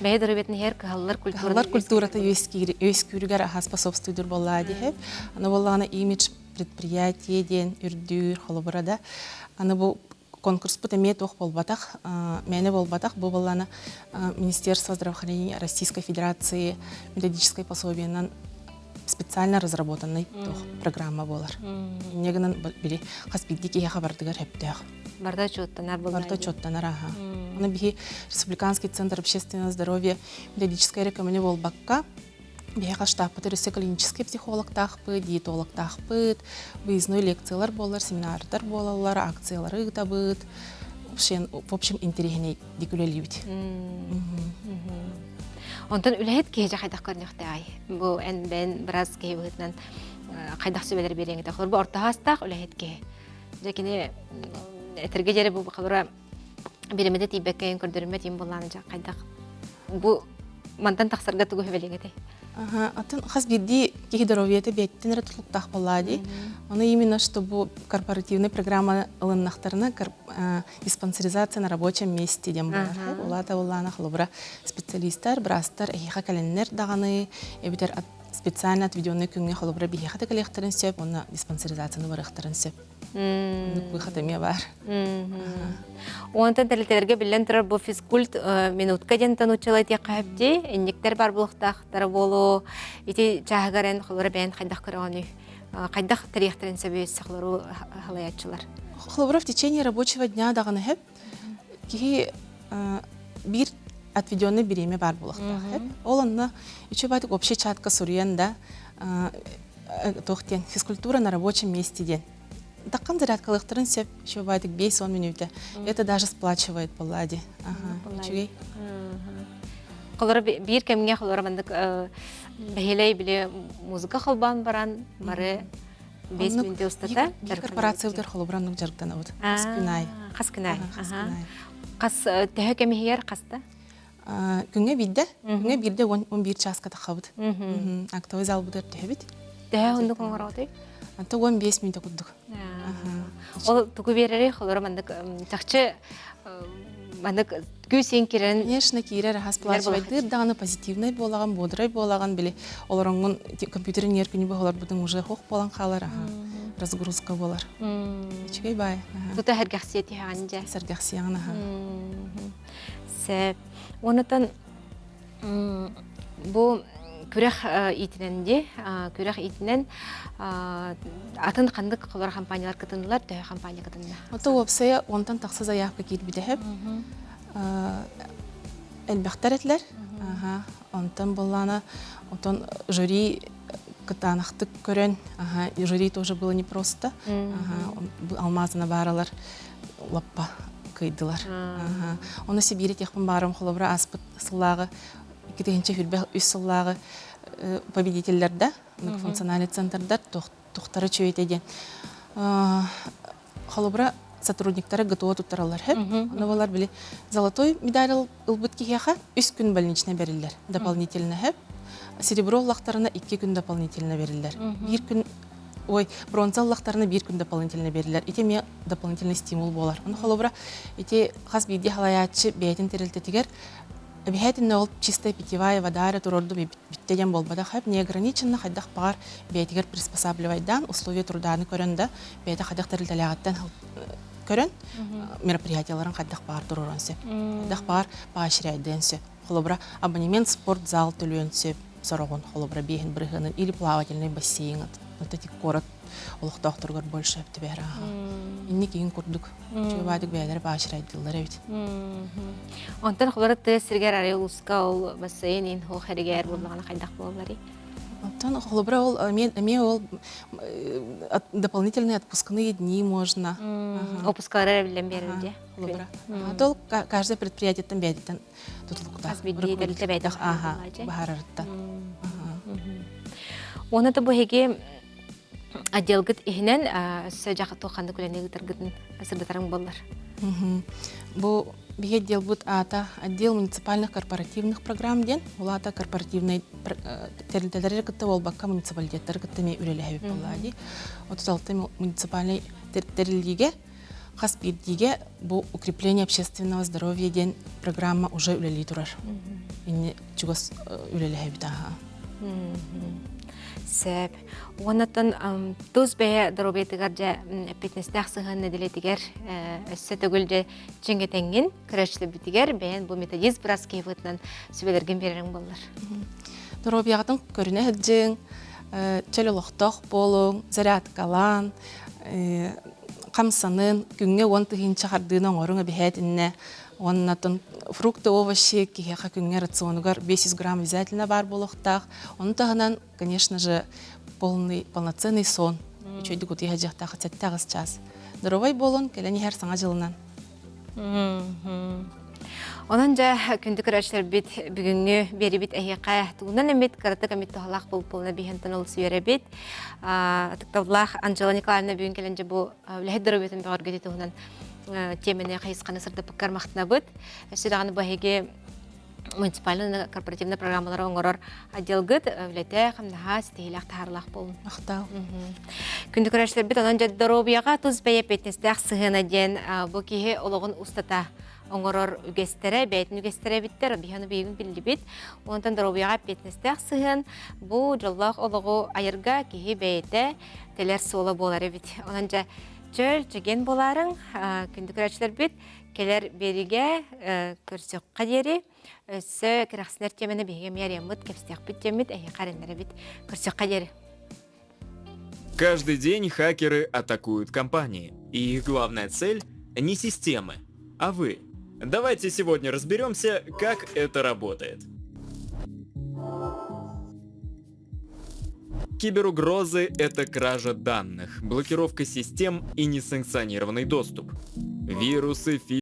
Бэйэ доруобуйатын иһэр кыһаллар культурата культурата үөскүүрүгэр аһа способствуйдур буоллаа диһэп. Аны буоллаҕына имидж предприятие диэн үрдүүр холобура да. Аны бу конкурспут эмиэ туох буолбатах, мээнэ буолбатах. Бу буоллаҕына Министерство здравоохранения Российской Федерации методическай пособиенан специально разработанный туох программа буолар. Инньэ гынан били хас биирдии киһиэхэ бардыгар сөптөөх. Барда отчуоттанар буолар. Барда отчуоттанар аха. Аны биһи Республиканский центр общественного здоровья методическай эрэ көмөнү буолбакка, биһиэхэ штабпыт өссө клинический психологтаахпыт, диетологтаахпыт, выездной лекциялар буолар, семинардар буолаллар, акциялары ыытабыт. В общем, интэриэһинэйдик үлэлиибит. Онтон үлэһит киһи дьэ хайдах көрүнүөхтээҕий? Бу эн бэйэн быраас киһи быһыытынан хайдах сүбэлэр биэриэҥ этэ? Холобур, орто саастаах үлэһит киһи. Дьэ кини этэргэ диэри бу холобура бириэмэтэ тиийбэккэ көрдөрүммэт им буоллаана дьэ хайдах бу мантан тахсарга тугу сүбэлиэҥ этэй? Атын хас биирдии киһи доруобуйата бэйэтин эрэ тутулуктаах буоллаа дии. Ону именно что бу корпоративный программа ылыннахтарына диспансеризация на рабочем месте диэн буолар. Улаата буоллаана холобура специалистар, быраастар эһиэхэ кэлэннэр даҕаны эбэтэр специально отведенный күҥҥэ холобура биһиэхэ да кэлиэхтэрин сөп уонна диспансеризацияны барыахтарын сөп. Оннук выход эмиэ баар. Онтон тэрилтэлэргэ биллэн турар бу физкульт минутка диэн нууччалыы этиэххэ сөп дии. Инниктэр бар буолуохтаахтара буолуо. Ити чааһыгар эн холоро бэйэн хайдах көрөҕүнүй? Хайдах тэрийэхтэрин сөбүй сахалару халайааччылар? Холобура, в течение рабочего дня даҕаны сөп. Киһи биир отведенный бириэмэ баар буолуохтаах. Ол онно үчүгэй баатык общий чатка суруйан да туох диэн физкультура на рабочем месте диэн Таккан зарядкалыахтарын сөп, еще баайдык 5-10 мүнүүтэ. Это даже сплачивает буолла ди. Үчүгэй. Холоро биир кэмҥэ холоро маннык бэһилэй били музыка холбоон баран бары 5 мүнүүтэ устата корпорациябытыгар холобура оннук дьарыктанабыт. Хас күн аайы. Хас күн аайы. Хас төһө кэм иһигэр хаста? Күҥҥэ биирдэ. Күҥҥэ биирдэ 11 чааска таххабыт. Актовый залбытыгар түһэбит. Төһө оннук оҥороҕутуй? Антон 15 мүнүүтэ курдук. Ол тугу биэрэрий холоро маннык чахчы маннык күүс киирэн Конечно, киирэр аһас сплачивайдыыр даҕаны позитивнай буолаҕын, бодрай буолаҕын, били олороҥҥун компьютерин ньиэр күнү олорбутуҥ уже хох буолан хаалар, аха разгрузка буолар. Үчүгэй баай. Тута сэргэхсийэ түһэҕин дьэ. Сэргэхсийэҕин аха. Сөп. Онутан бу күрэх иитинэн дии, күрэх иитинэн атын ханнык холор компаниялар кытыннылар, төһө компания кытынна? Ото уопсайа онтон тахса заявка киирбитэ сөп. Элбэхтэр этилэр. Онтон буоллаана, отон жюри кытаанахтык көрөн, жюри тоже было непросто. Алмазына бааралар лаппа кыйдылар. Оны Сибири техпин баарым холобура ааспыт сыллааҕы 2023 сыллааҕы победителлэрдэ многофункциональный центрдар тухтары чүөйтэ диэн холобура сотрудниктары ГТО туттараллар хөп. Оны болар били золотой медаль ылбыт киһиэхэ үс күн больничный бериллер дополнительно хөп. Серебро ыллахтарына икки күн дополнительно бериллер. Биир күн ой, бронза ыллахтарына биир күн дополнительно бериллер. Ити эмиэ дополнительный стимул буолар. Ону холобура, ити хас биирдии халайааччы бэйэтин тэрилтэтигэр эбиһээтиннэ ол чистая питьевая вода эрэ турорду бүттэ диэн буолбатах хөп неограниченно хайдах баҕар бэйэтигэр приспосабливайдаан условия труданы көрөн да бэйэтэ хайдах тэрилтэлээҕиттэн көрөн мероприятияларын хайдах баҕар туруоран сөп хайдах баҕар поощряйдыан сөп холобура абонемент спортзал төлүөн сөп сороҕун холобура биэһин бырыһыанын или плавательный бассейн вот эти куорат олохтоохторугар больше өптүбэр аха инник иин курдук чуобаадык бэйэлэр баашырайдыллар эбит Онтон холоро тыа сиригэр арай улууска ол бассейн ин хуох эригэр буоллаҕына хайдах буолларый? Оттон холобура ол эмиэ ол дополнительные отпускные дни можно. Отпускалары биллэн биэрэр дии. Холобура. А то каждое предприятиеттан бэйэтиттэн тутулуктаах. Хас биирдии тэрилтэ бэйэтэ Ага, баһарарыттан. Уонна да бу эһиги отделгыт иһинэн өссө туох ханнык үлэни ыытаргытын сырдатарыҥ буоллар. Бу биһи отделбыт аата отдел муниципальных корпоративных программ диэн. Ол аата корпоративный тэрилтэлэри кытта буолбакка муниципалитеттары кытта эмиэ үлэлэһэбит буоллаа дии. 36 муниципальный тэриллиигэ хас биирдиигэ бу укрепление общественного здоровья диэн программа уже үлэлии турар. Инни чугас үлэлэһэбит аха. Сөп. Уоннаттан тус бэйэ доруобуйатыгар дьэ эппиэтинэстээх сыһыан нэдиэлэтигэр өссө төгүл дьэ чиҥэтэҥҥин көрөөччүлэрбитигэр бэйэн бу методист быраас киһи сүбэлэргин биэрэриҥ буоллар. Доруобуйаҕытын көрүнэ сылдьыҥ, чөл олохтоох буолуҥ, зарядкалаан, хамсанын, күҥҥэ 10 000 хардыыны оҥоруҥ эбиһээтиннэ уонна фрукты, овощи киһиэхэ күҥҥэ рационугар 500 грамм обязательно баар буолуохтаах. Ону таһынан, конечно же, полный, полноценный сон. Үчүгэйдик утуйа сылдьыахтаах 7-8 час. Здоровай буолун, кэлэн иһэр саҥа дьылынан. Онон дьэ күндү көрөөччүлэрбит бүгүҥҥү биэрибит эһиэхэ тугунан эмит кыратык эмит туһалаах буолбуна биһэнтэн олус үөрэбит. Ытыктабыллаах Анжела Николаевна бүгүн кэлэн дьэ бу үлэһит доруобуйатын бөҕөргөтүү туһунан тиэмэни хайысханы сырдаппыккар махтанабыт. Өссө даҕаны бу эһиги муниципальный корпоративный программалары оҥорор отделгыт үлэтэ хамнаһа ситиһиилээх таһаарылаах буолун. Махтал. Күндү көрөөччүлэрбит онон дьэ доруобуйаҕа тус бэйэ эппиэтинэстээх сыһыана диэн бу киһи олоҕун устата оҥорор үгэстэрэ, бэйэтин үгэстэрэ эбиттэр, биһиги биһигин биллибит. Онтон доруобуйаҕа эппиэтинэстээх сыһыан бу дьоллоох олоҕу айарга киһи бэйэтэ тэлэр суола буолар эбит. Онон дьэ. Чөл, чэгиэн буолаарыҥ, күндү көрөөччүлэрбит, кэлэр биэриигэ көрсүөххэ диэри өссө кэрэхсэнэр тиэмэни биһиги эмиэ арыйаммыт, кэпсиэхпит диэммит эһиэхэ эрэннэрэбит. Көрсүөххэ диэри. Каждый день хакеры атакуют компании, и их главная цель не системы, а вы. Давайте сегодня разберемся, как это работает. Киберугрозы – это кража данных, блокировка систем и несанкционированный доступ. Вирусы, фи